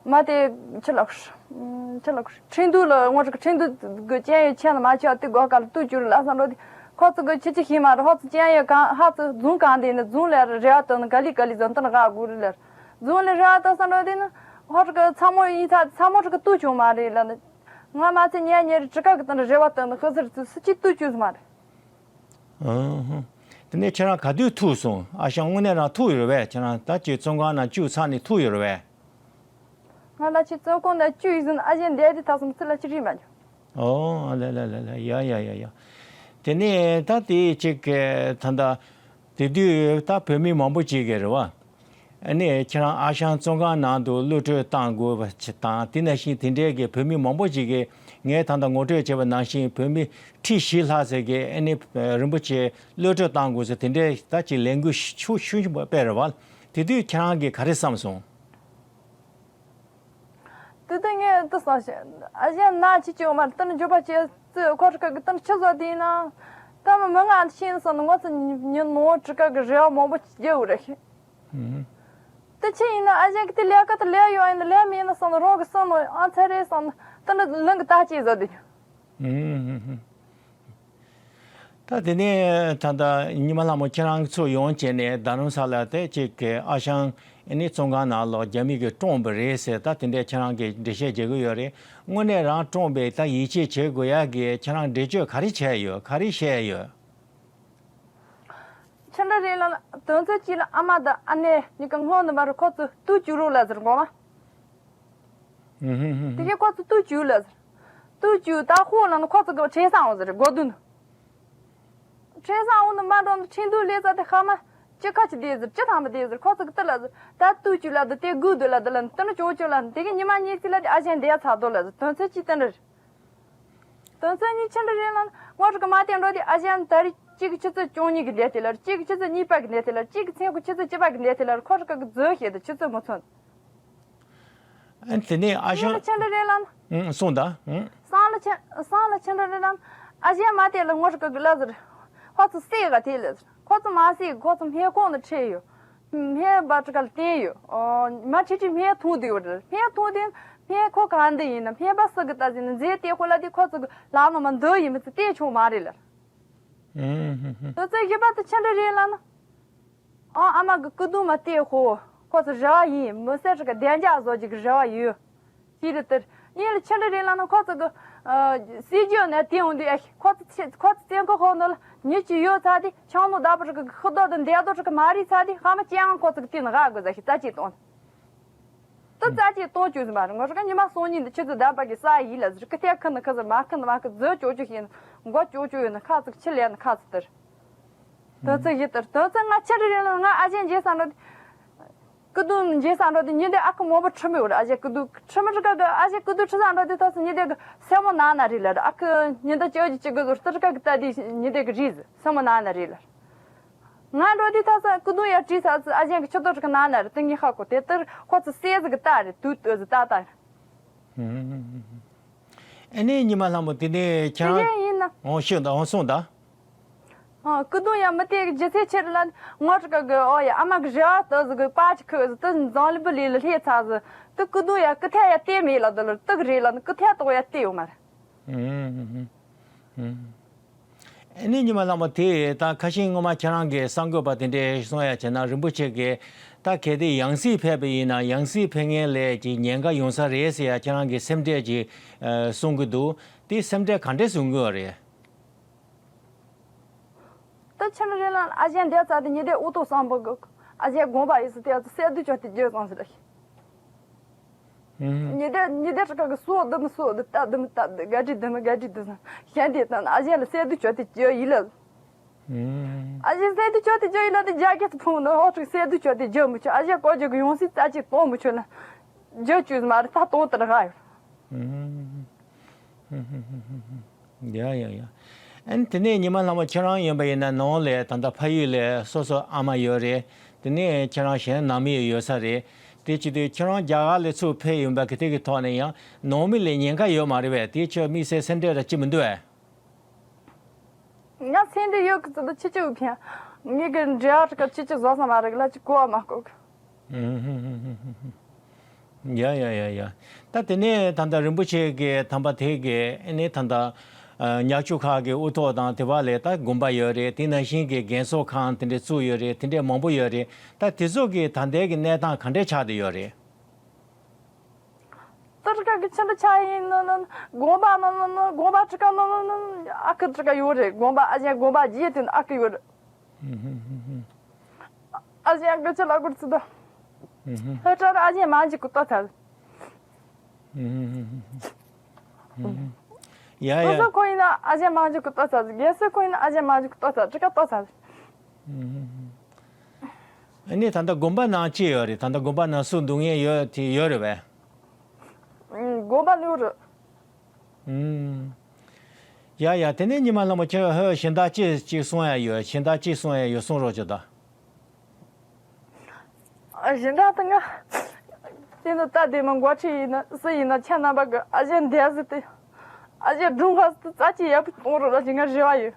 མ་དེ་ཆི་ལགས། ཆི་ལགས་ཁྲིན་ཏུ་ལ་ངོ་ཁྲིན་ཏུ་གི་ཅན་ཡོད་ཆེན་ལ་མ་ཆ་དེ་གོ་ག་ལ་ཏུ་ཅུ་རུ་ལ་ས་འགྲོ་དེ་ཁོ་ཚོ་གི་ཆི་ཆི་ཤི་མ་ར་ཧོ་ཚོ་ཅན་ཡོད་གང་ཧ་ཚོ་རྫོང་གང་དེ་ནི་རྫོང་ལ་ར་རེ་བ་ཏོ་ནི་ག་ལི་ག་ལི་ཛོན་ཏན་ག་གུ་རུ་ལ་ར། རྫོང་ལ་ར་ད་ས་འགྲོ་དེ་ནི་ཧོར་གི་ཚ་མོ་ཡིན་ཚ་ཚ་མོ་ཧོར་གི་ཏུ་ཆུང་མ་རེད་ལ་ནི། ང་མ་ཚེ་ཉལ་ཉལ་རི་ཀ་གི་དང་རེ་བ་དང་ཧི་ཟེར་ཚུ་སུ་གཅིག་ཏུ་བཅུག་མ་རེད། ཨ་ཧུ། དེ་ནས་ཁྱེད་རང་ག་དུས་ཐུག་སོང་། ཨ་ཞང་དངོས་གནས་རང་ཐུག་ཡོད་རེད་པས། ཁྱེད་རང་ད་ཅིག་བཙོན་ཁང་ནང་བཅུག་ཚར་ནས་ཐུག་ཡོད་རེད་པས། ང་ལ་ཅིག་བཙོན་ཁང་ནང་བཅུག་ཡིན་ཟིན་ཨ་ཞང་འདས་དེ་ཐག་སོང་ཚུ་ལ་ཅིག་རིག་མ་འཇོག་ཨོ་ལེ་ལེ་ལེ་ལེ། ཡ་ཡ་ཡ་ཡ། དེ་ནས་ད་དེ་ཅིག་གི་ད་ལྟ་དེ་དུས་ད་བོད་མི་མང་པོ་ཅིག་གི་རེད་བ། ཨ་ནི་ཁྱེད་རང་ཨ་ཞང་བཙོན་ཁང་ནང་དུ་གློད་བཀྲོལ་བཏང་དགོས་པ་ཅིག་དང་དེ་ནང་བཞིན་དེ་འདྲའི་གི་བོད་མི་མང་པོ་ཅིག་གིས་ངས་ད་ལྟ་ངོ་སྤྲོད་བྱས་པ་ནང་བཞིན་བོད་མི་ཁྲི་བཞི་ལྷག་ཙམ་གྱིས་ཨ་ནི་རིན་པོ་ཆེ་གློད་བཀྲོལ་བཏང་དགོས་ཟེར་དེ་འདྲའི་ད་ཅིག་ལས་འགུལ་ཤུགས་ཤུགས་ཆེན་པོ་སྤེལ་རེད་བ། དེ་དུས་ཁྱེད་རང་གིས་ག་རེ་བསམ་སོང་། དེ་དུས་ངས་འདི་བསམ་ཤེས། ཨ་ཞང་ན་ཅི་ཅི་འོ་མ་ཏན་འཇོ་པ་ཅེ་ཙི་ཁོ་ར་ཁ་གི་ཏན་ཆི་བཟོ་དེ་ཡིན་ན། ད་མི་མི་ང་ཤེས་སོང་ནི་ངོ་ཚ་ཉི་ཉི་ནོར་ཁྲི་ཀ་གི་རེ་བ་མང་པོ་རྒྱག་རེད་ཤེས། ཧུམ། དེ་ཆི་ཡིན་ན་ཨ་ཞང་གི་དེ་ལས་ཀ་དེ་ལས་ཡོད་ཡིན་ན་ལས་མེད་ན་སོང་ནི་རང་གི་སོང་ནི་ཨ་ཚ་རེད་སོང་ནི་ ད་ནི་ལུང་གི་ད་ཅི་བཟོ་དེ། ད་དེ་ནས་ད་ལྟ་ཉི་མ་ལྷ་མོ་ཁྱེད་རང་ཚོ་ཡོང་བྱས་ནས་རྡ་རམ་ས་ལ་དེ་གཅིག་གི་ཨ་ཞང་ཨེ་ནི་བཙོན་ཁང་ནང་ལོགས་རྒྱ་མི་གིས་བཀྲོངས་པ་རེད་ཟེར། ད་དེ་འདྲས་ཁྱེད་རང་གིས་འགྲེལ་བཤད་བྱེད་ཀྱི་ཡོད་རེད། དངོས་གནས་རང་བཀྲོངས་པའི་ད་ཡིད་ཆེས་བྱེད་དགོས་ཡག་གི་ཁྱེད་རང་འགྲེལ་བརྗོད་ག་རེ་བྱས་ཡོད། ག་རེ་བཤད་ཡོད། ཆི་འདྲ་རེད་ལབ་ན། དོན་ཚན་གཅིག་ལ་ཨ་མ་དང་ཨ་ནེ་གཉིས་ཀ་སྔོན་ནས་མར་ཁོ་ཚོ་དུག་བཅུག་རོགས་ལབ་ཟེར་གོ་མ། དེ་གས་ཁོ་ཚོ་དུག་བཅུག་ལབ་ཟེར། དུག་བཅུག་ད་ཧོ་ལབ་ན་ཁོ་ཚོ་གི་ཁྲེལ་ས་འོང་ཟེར་སྒོ་དུ་ནས། ཁྲེལ་ས་འོང་ནས་མ་འགྲོ་ནས་ཁྲིན་ཏུའུ་སླེབས་ཚར་དེ་ཧ་མ་ཅི་ཁ་ཅི་བསྡད་ཟེར། ཅི་ཐང་མ་བསྡད་ཟེར། ཁོ་ཚོ་གི་ཏི་ལབ་ཟེར། ད་དུག་བཅུག་ལབ་དུ་དེ་སྒུག་སྡོད་ལབ་དུ་ལབ་ནས་དེ་ནས་ཅོ་ཅོ་ལབ་ནས་དེ་གས་ཉི་མ་གཉིས་ཙི་ལ་དེ་ཨ་ཞང་འདས་ཚར་དོ་ལབ་ཟེར། དོན་ཚན་གཅིག་དེ་འདྲ་རེད། དོན་ཚན་གཉིས་ཆི་འདྲ་རེད་ལབ་ན། ངོ་རིག་གི་མ་བསྟན་འགྲོ་དེ་ཨ་ཞང་ད་རེས་གཅིག་གི་ཆུ་ཚོད་བཅུ་གཉིས་ཀྱི་འདས་དེ་ལར། གཅིག་གི་ཆུ་ཚོད་གཉིས་པ་གི་འདས་དེ་ལར། གཅིག་གི་མཚན་གི་ཆུ་ཚོད་བཅུ་པ་གི་འདས་དེ་ལར། ཁོ་རིག་གི་རྫུན་བཤད་དུ་ཆུ་ཚོད་མི་མཚོན། ཨ་དེ་ནས་ཨ་ཞང་། གཉིས་ལ་ཆི་འདྲ་རེད་ལབ་ན། ཨུང་། གསུངས་དང་། ཨུང་། གསུམ་ལ་ཆི། གསུམ་ལ་ཆི་འདྲ་རེད་ལབ་ན། ཨ་ཞང་མ་བསྟན་ལ་ངོ་རིག་གི་ལབ་ཟེར། ཁོ་ཚོ་བསད་ག་དེ་ལབ་ཟེར། ཁོ་ཚོ་མ་བསད་གི་ཁོ་ཚོ་སྨན་ཁང་ནང་ཁྲིད་ཡོད། སྨན་པ་ཁྲི་ཁ་ལ་བསྟན་ཡོད། ཨོ། མ་ཁྲིད་ཁྲིད་སྨན་འཐུང་བསྡད་ཡོད་རེད། སྨན་འཐུང་དེ་སྨན་ཁོ་གང་འདི་ཡིན་ན་སྨན་པ་སུ་གི་ལྟ་ཟིན་ན་མཛེས་ལྟས་ཁོ་ལ་དེ་ཁོ་ཚོ་གི་ལག་ནང་མ་འདུག་ཡིན་མི་ཚེ་བལྟས་ཆོག་མ་རེད་ལ། དོན་ཚན་བཞི་པ་དེ་ཆི་འདྲ་རེད་ལབ་ན། ཨང་། ཨ་མ་གི་སྐུ་གདུང་མ་བལྟས་ཧོ། ཁོ་ཚོ་རེ་བ་ཡིན། མི་སེར་ཁྲི་ཁ་བདེ་འཇགས་བཟོ་རྒྱུ་གི་རེ་བ་ཡོད། ཅི་རེད་དེར། གཉིས་ལ་ཆི་འདྲ་རེད་ལབ་ན། ཁོ་ཚོ་གི་ཨ་སྲིད་ཇུས་ནས་དེ་འོང་དུས་ཨེ་ཁོ་ཚོ་ཚེ་ཁོ་ཚོ་བཙན་ཁོ་ཧོ་ནོ་ལ་ཉི་ཅི་ཡོད་ཚ་དེ་ཆང་ནོ་བདག་པོ་ཁྲི་ཁ་གི་ཤི་དོ་དེ་འདས་དོ་ཁྲི་ཁ་མ་རིག་ཚ་དེ་ཧ་མ་ཅི་ཡང་ཁོ་ཚོ་གི་དེ་ནི་ཧ་གོ་ཟ་ཞིག་རྩ་ཆེ་གཏོང་། དུ་རྩ་ཆེ་གཏོང་བཅུག་ཟིན་པ་རེད། ངོ་ཧྲ་ཀ་ཉི་མ་སང་ཉིན་འདི་ཆུ་ཚོད་བདག་པ་གི་ས་ཡིད་ལ་ཟེར་ཀི་ཐེ་ཁི་ནི་ཁི་ཟེར་མ་ཁི་ནི་མ་ཁི་རྫུ་ཅོ་ཅོ་ཤེས་ནི་མགོ་ཅོ་ཅོ་ཡོད་ནི་ཁ་ཚིག་ཆི་ལས་ནི་ཁ་ཚིག་དེར། དོན་ཚིག་བཞི་དེར་དོན་ཚིག་ང་ཆི་རེ་རེ་ལ་ང་ཨ་ཅེ་མཇལ་ས་འགྲོ་དེ། སྐུ་གདུང་མཇལ་ས་འགྲོ་དེ་ཉིན་དེ་ཨ་ཁུ་མང་པོ་ཁྲི་མི་ཡོད་རེད། ཨ་ཅེ་སྐུ་གདུང་ཁྲི་མི་རི་ཀ་གི་ཨ་ཅེ་སྐུ་གདུང་ཁྲི་ས་འགྲོ་དེ་ཐོག་སི་ཉིན་དེ་གི་སེ་མོ་ནང་ན་རེད་ལ་ཨ་ཁུ་ཉིན་དེ་ཅོ་ཅི་ཅི་གི་ཟོར་ཏི་རི་ཀ་གི་ལྟ་དེ་ཉིན་དེ་གི་རིས་སེ་མོ་ནང་ན་རེད་ལ། ང་འགྲོ་དུས་ད་ས་སྐུ་གདུང་ཡར་བྲིས་ས་ཨ་ཅེ་གི་ཆུ་ཏོ་ཁྲི་ཁ་ནང་ན་རེད། དེ་ཉི་ཧ་གོ་དེ་ལྟར་ཁོ་ཚོ་སེ་ཟི་གི་ལྟ་རེད། དུས་ལྟོས་ཟི་ལྟ་ལྟ་རེད། ཨ་ནི་ཉི་མ་ལྷ་མོ་དེ་ནས་ཁྱེད་དེ་རང་གཞན་ཡིན་ན། འོང་ཤོག་དང་འོང་སོང་དང་། ཨ་སྐུ་གདུང་ཡང་མི་དེ་གི་ཇི་སེ་ཆེར་ལ་ངོ་ཁྲི་ཁ་གི་ཨོ་ཡ་ཨ་མ་གི་རེ་བ་ལྟོས་ཟི་གི་པ་ཅི་ཁོས་ཟི་དེ་འཛམ་གླིང་པུ་ལི་ལ་ལྷེ་ཚ་ཟི་དེ་སྐུ་གདུང་ཡང་ཀི་ཐེ་ཡ་ལྟེ་མེད་ལ་དེ་ལ་དེ་གི་རེད་ལ་ནི་ཀི་ཐེ་ཏོག་ཡ་ལྟེ་ཡོད་མ་རེད། ཨ་ནི་ཉི་མ་ལྷ་མོ་དེ་ད་ཁ་ཤས་སྔོན་མ་ཁྱེད་རང་གིས་གསར་འགོད་པ་དེ་འདྲའི་གསུང་ཡ་བྱས་ན་རིན་པོ་ཆེ་གིས་ད་གལ་ཏེ་ཡང་སྲིད་ཕེབས་པ་ཡིན་ན་ཡང་སྲིད་ཕེབས་མཁན་ལ་ཅིག་ཉེན་ཁ་ཡོང་ས་རེད་ཟེར་ཡ་ཁྱེད་རང་གིས་སེམས་ཁྲལ་ཅིག་གསུང་གི་འདུག་དེ་སེམས་ཁྲལ་ག་འདྲས་གསུང་གི་ཡོད་རེད། ད་ཆི་ལ་རེ་ལ་ཨ་ཞང་འདས་ཚར་དེ་ཉི་ཟླའི་འུ་ཐུག་སང་པོ་གི་ཨ་ཞང་དགོངས་པ་ཡིས་སུ་དེ་ཚོ་སེ་དུ་ཅོ་དེ་རྒྱུ་སང་ཟེར་ལ། ཉི་ཟླ་ཉི་ཟླ་ཁྲི་ཁ་གི་སོ་འདི་མི་སོ་འདི་ལྟ་འདི་མི་ལྟ་འདི་ག་དྲི་འདི་མི་ག་དྲི་འདི་ཟེར་ཤན་དེ་དང་ཨ་ཞང་ལ་སེ་དུ་ཅོ་དེ་རྒྱུ་ཡིན་ལ། ཨ་ཞང་སེ་དུ་ཅོ་དེ་རྒྱུ་ཡིན་ལ་དེ་རྒྱ་སྐད་དུ་ཕུང་ནི་ཧོ་ཁྲི་སེ་དུ་ཅོ་དེ་རྒྱུ་མི་ཆོག་ཨ་ཞང་ཀོ་རྒྱུ་གི་ཡོང་སྲིད་རྩ་ཅིག་གཏོང་མི་ཆོག་ན་རྒྱུ་བཅུ་མ་རེད་ད་གཏོང་དེ་ར་ཧ་ཡོད། ཡ་ཡ་ཡ། ཨ་ནི་དེ་ནས་ཉི་མ་ལྷ་མོ་ཁྱེད་རང་ཡིན་པ་ཡིན་ན་ནང་ལ་ད་ལྟ་ཕ་ཡུལ་ལ་སོ་སོ་ཨ་མ་ཡོད་རེད། དེ་ནས་ཁྱེད་རང་གཞན་ནང་མི་ཡོད་ས་རེད། དེ་བྱེད་དུས་ཁྱེད་རང་རྒྱ་གར་ལ་ཚུར་ཕེབས་ཡོང་པ་གི་དེ་གི་ཐོག་ནས་ཡང་ནང་མི་ལ་ཉེན་ཁ་ཡོད་མ་རེད་པས། དེ་ཁྱོད་དམིགས་བསལ་སེམས་ཁྲལ་ར་ཅི་མི་འདུག་ཨེ། ང་སེམས་ཁྲལ་ཡོད་གི་ཚོད་དུ་ཁྱི་ཁྱི་འུ་ཕན། ངེད་ཀྱི་འབྲེལ་བ་ཁྲི་ཁ་ཁྱི་ཁྱི་བཟོ་ས་མ་རེད་གི་ལ་ཅི་གོ་བ་མ་གོ་གི། ཡ་ཡ་ཡ་ཡ། ད་དེ་ནས་ད་ལྟ་རིན་པོ་ཆེ་གི་དམ་པ་དེ་གི་ཨ་ནི་ད་ལྟ་ཉག་ཆུ་ཁག་གི་དབུ་ཐོག་དང་དེ་བ་ལས་ད་དགོན་པ་ཡོད་རེད། དེ་ནང་བཞིན་གི་རྒན་གསོ་ཁང་དེ་འདྲ་བཙུགས་ཡོད་རེད། དེ་འདྲ་མང་པོ་ཡོད་རེད། ད་དེ་ཚོ་གི་ད་ལྟའི་གི་གནས་སྟངས་ག་འདྲ་ཆགས་བསྡད་ཡོད་རེད། ཏི་རི་ཀ་གི་ཆི་འདྲ་ཆགས་ཡིན་ནོ་ནོ་དགོན་པ་ནོ་ནོ་ནོ་དགོན་པ་ཁྲི་ཀ་ནོ་ནོ་ནོ་ཨ་ཁུ་ཁྲི་ཀ་ཡོད་རེད། དགོན་པ་ཨ་ཅེ་དགོན་པ་རྗེས་དེ་ཨ་ཁུ་ཡོད་རེད། ཨ་ཅེ་ཨ་ཁུ་ཆི་ལ་གུར་ཚི་ད། ཧ་ཅང་ཨ་ཅེ་མང་ཅིག་གུ་ཏོ་ཚ། ཡ་ཡ། སོ་སོ་ཁོ་ཡིན་ན་ཨ་ཅེ་མང་ཅིག་གུ་ཏོ་ཚ། རྒན་སོ་ཁོ་ཡིན་ན་ཨ་ཅེ་མང་ཅིག་གུ་ཏོ་ཚ་ཁྲི་ཀ་ཏོ་ཚ། ཨ་ནི་ད་ལྟ་དགོན་པ་ནང་ཅི་ཡོད་རེད། ད་ལྟ་དགོན་པ་ནང་སུ་འདུག་མཁན་ཡོད་དེ་ཡོད་རེད་པས། དགོན་པ་ནང་ཡོད་རེད། ཡ་ཡ། དེ་ནས་ཉི་མ་ལྷ་མོ་ཁྱེད་ཧོ་གཞན་དག་ཅི་ཅིག་གསུང་ཡ་ཡོད། གཞན་དག་ཅི་གསུང་ཡ་ཡོད་གསུང་རོགས་བྱོས་ད། གཞན་དག་ད་ང་དེ་ནི་ད་དེ་མ་འགོ་ཁྲིད་ཡིན་ན་སུ་ཡིན་ན་ཁྱེད་རྣམ་པ་གི་ཨ་ཅེ་འདས་ཟི་དེ་ཨ་ཅེ་སྒྲུང་ཁ་སི་རྩ་ཆེ་ཡག་པོ་གཏོང་རོགས་ལ་ཅིག་ང་རེ་བ་ཡོད།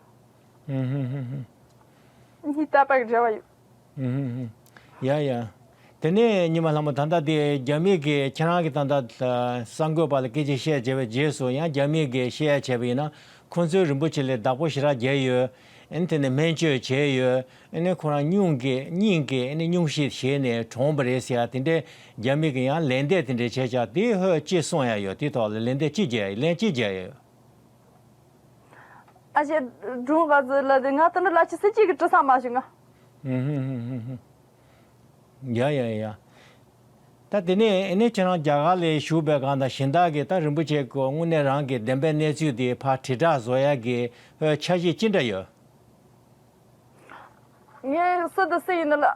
ངའི་རྟ་པ་གི་རེ་བ་ཡོད། ཡ་ཡ། དེ་ནས་ཉི་མ་ལྷ་མོ། ད་ལྟ་དེ་རྒྱ་མི་གིས་ཁྱེད་རང་གིས་ད་ལྟ་གསར་འགོད་པ་ལ་སྐད་ཆ་བཤད་བྱས་པའི་རྗེས་སུ་ཡང་རྒྱ་མི་གིས་བཤད་ཡ་བྱས་པ་ཡིན་ན། ཁོང་ཚོས་རིན་པོ་ཆེ་ལ་བདག་པོ་ཞེ་དྲག་བརྒྱབ་ཡོད། ཨ་ནི་དེ་ནས་སྨན་བཅོས་བྱས་ཡོད། ཨ་ནི་ཁོ་རང་སྙུང་གི་སྙིང་གི་ཨ་ནི་སྙུང་གཞི་བྱས་ནས་གྲོངས་པ་རེད་ཟེར་ཡ་དེ་འདྲའི་རྒྱ་མི་གིས་ཡང་ལན་འདེབས་དེ་འདྲའི་བྱས་ཤག་དེ་ཧོས་ཅི་གསུང་ཡ་ཡོད། དེ་ཐོག་ལ་ལན་འདེབས་ཅི་བརྒྱབ་ཡོད། ལན་ཅི་བརྒྱབ་ཡོད། ཨ་ཞེ། སྒྲུང་ག་ཚོད་ལ་དེ་ང་དེ་འདྲ་ལ་ཅི་སྲིད་ཅིག་གི་དྲི་ས་མ་ཞིག་ང་། ཧུམ་ཧུམ་ཧུམ་ཧུམ་ཧུམ། ཡ་ཡ་ཡ། ད་དེ་ནས་ཨ་ནི་ཁྱེད་རང་རྒྱ་གར་ལ་བཞུགས་པའི་སྒང་དང་གཞན་དག་གིས་ད་རིན་པོ་ཆེ་ཁོ་དངོས་གནས་རང་གི་བདེན་པའི་གནས་ཚུལ་དེ་ཕར་དྲིལ་བསྒྲགས་བཟོ་ཡ་གི་འཆར་གཞི་ཅི་འདྲ་ཡོད། ངས་སུ་དང་སུ་ཡིན་ན་ལ་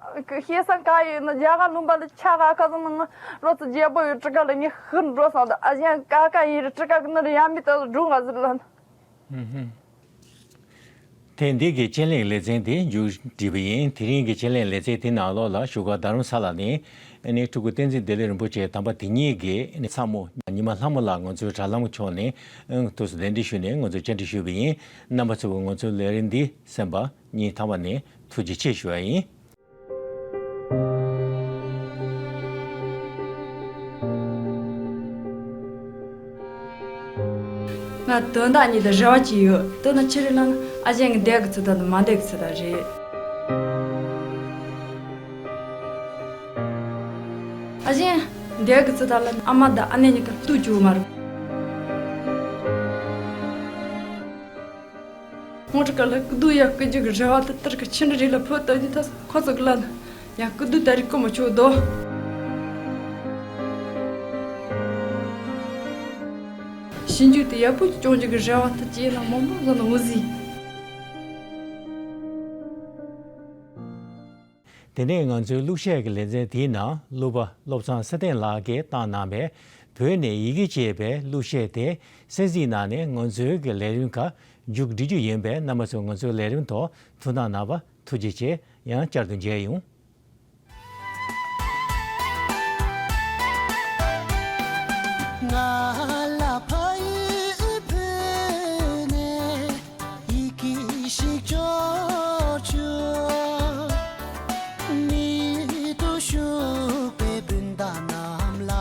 ཤེས་སང་ག་ཡིན་ན་རྒྱ་གར་ལུང་པ་ལ་ཆ་ག་ཁ་སང་ང་རོ་ཙི་རྒྱལ་པོ་ཡོད་གྲི་ཀ་ལ་ངས་ཤི་འགྲོ་སང་ད་ཨ་ཞང་ག་ག་ཡིན་རི་གྲི་ཀ་གི་ནི་རི་ཡ་མི་ད་སྒྲུང་ག་ཟིག་ལ། ཧུམ་ཧུམ། ཐེངས་འདི་གི་ཆེད་ལས་ལེ་ཚན་དེ་མཇུག་བསྒྲིལ་བ་ཡིན། དེ་རིང་གི་ཆེད་ལས་ལེ་ཚན་དེ་ནང་ལོགས་ལ་བཞུགས་སྒར་རྡ་རམ་ས་ལ་ནས་ཨ་ནི་སྤྲུལ་སྐུ་བསྟན་འཛིན་བདེ་ལེགས་རིན་པོ་ཆེ་དམ་པ་དེ་ཉིད་ཀྱི་ཨ་ནི་ཚ་མོ་ཉི་མ་ལྷ་མོ་ལགས་ང་ཚོའི་དྲ་ལམ་ཕྱོགས་ནས་ཨང་དུས་སུ་གདན་འདྲེན་ཞུས་ནས་ང་ཚོས་བཅར་འདྲི་ཞུས་པ་ཡིན། རྣམ་པ་ཚོས་ང་ཚོའི་ལས་རིམ་འདི་གསན་པ་སྙིང་ཐག་པ་ནས་ཐུགས་རྗེ་ཆེ་ཞུ་བ་ཡིན། ང་དོན་དག་གཉིས་དང་རེ་བ་གཅིག་ཡོད། དོན་དག་ཆི་རེད་ལབ་ན་ཨ་ཞང་གི་འདས་གི་ཚུལ་དང་མ་འདས་གི་ཚུལ་དང་རེད། ཨ་ཞང་འདས་གི་ཚུལ་དང་ལ་ཨ་མ་དང་ཨ་ནེ་གཉིས་ཀ་ལྟོས་བཅུག་མ་རེད། ངོ་དྲུག་ལ་སྐུ་སྡུག་ཡ་སྐུ་རྒྱུ་གི་རེ་བ་དེ་ལྟར་གི་ཆི་འདྲ་རེད་ལ་ཕུ་ཏོ་ཉི་ཐ་ཁོ་ཚོ་གི་ལ་ཡ་སྐུ་སྡུག་ད་རེ་སྐུ་མ་ཆོག་དོ། ཞིབ་འཇུག་དེ་ཡག་པོ་སྐྱོང་རྒྱུ་གི་རེ་བ་དེ་བྱས་ན་མང་པོ་བཟོ་ན་འོ་ཟིག་དེ་ནས་ང་ཚོའི་གླུ་གཞས་ཀྱི་ལེ་ཚན་དེའི་ནང་གླུ་པ་བློ་བཟང་ཚེ་བརྟན་ལགས་ཀྱིས་བཏང་གནང་བའི་བོད་ནས་ཡི་གེ་ཅེས་པའི་གླུ་གཞས་དེ་གསན་གཟིགས་གནང་ནས་ང་ཚོའི་གི་ལས་རིམ་ཁག་མཇུག་སྒྲིལ་རྒྱུ་ཡིན་པས། རྣམ་པ་ཚོས་ང་ཚོའི་ལས་རིམ་ཐོག་ཐུགས་སྣང་གནང་བར་ཐུགས་རྗེ་ཆེ། ཡང་བསྐྱར་དུ་མཇལ་ཡོང་། ང་ལ་ཕ་ཡུལ་བོད་ནས་ཡི་གེ་ཞིག་འབྱོར་བྱུང་། མི་དུ་བཞུགས་པའི་སྤུན་ཟླ་རྣམས་ལ་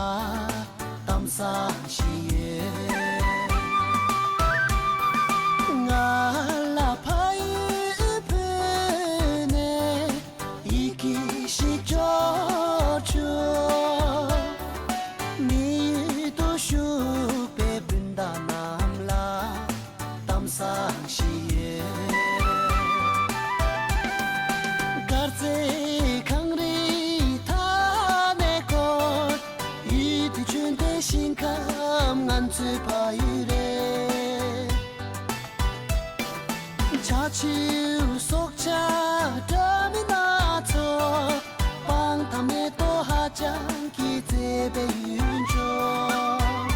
གཏམ་བཟང་ཞིག་ཡོད། ང་ལ་ཕ་ཡུལ་བོད་ནས་ཡི་གེ་ཞིག་འབྱོར་བྱུང་། མི་ཡུལ་དུ་བཞུགས་པའི་སྤུན་ཟླ་རྣམས་ལ་གཏམ་བཟང་ཞིག་ཡོད། དཀར་མཛེས་གངས་རིའི་མཐའ་ནས་བསྐོར། ཡུལ་དུ་བྱོན་ཏེ་ཞིང་ཁམས་ང་ཚོའི་ཕ་ཡུལ་རེད། བྱ་བྱིའུ་སྲོག་ཆགས་འདྲ་མིན་སྣ་ཚོགས། སྤང་ཐང་མེ་ཏོག་ཧ་ཅང་གི་མཛེས་པའི་ཡུལ་ལྗོངས།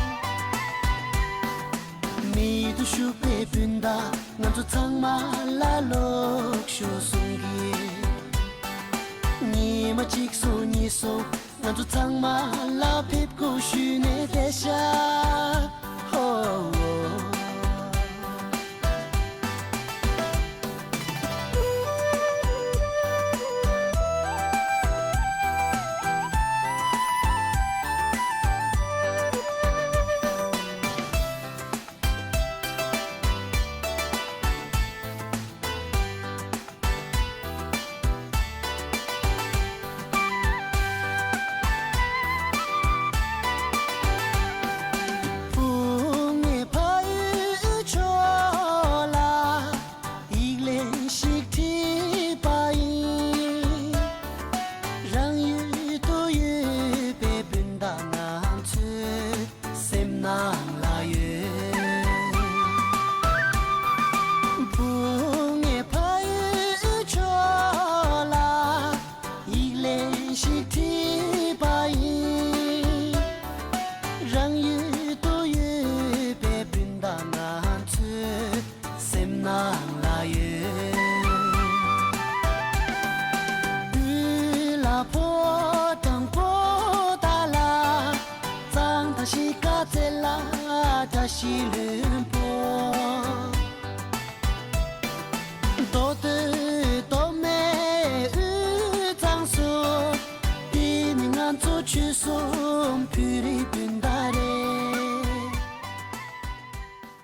མི་དུ་བཞུགས་པའི་སྤུན་ཟླ་ང་ཚོ་ཚང་མ་ལ་ལོག་ཤོག་གསུང་གི། ཉི་མ་གཅིག་སོང་གཉིས་སོང་ང་ཚོ་ཚང་མ་ལ་ཕེབས་སྒོ་ཞུས་ནས་བསྡད་ཤག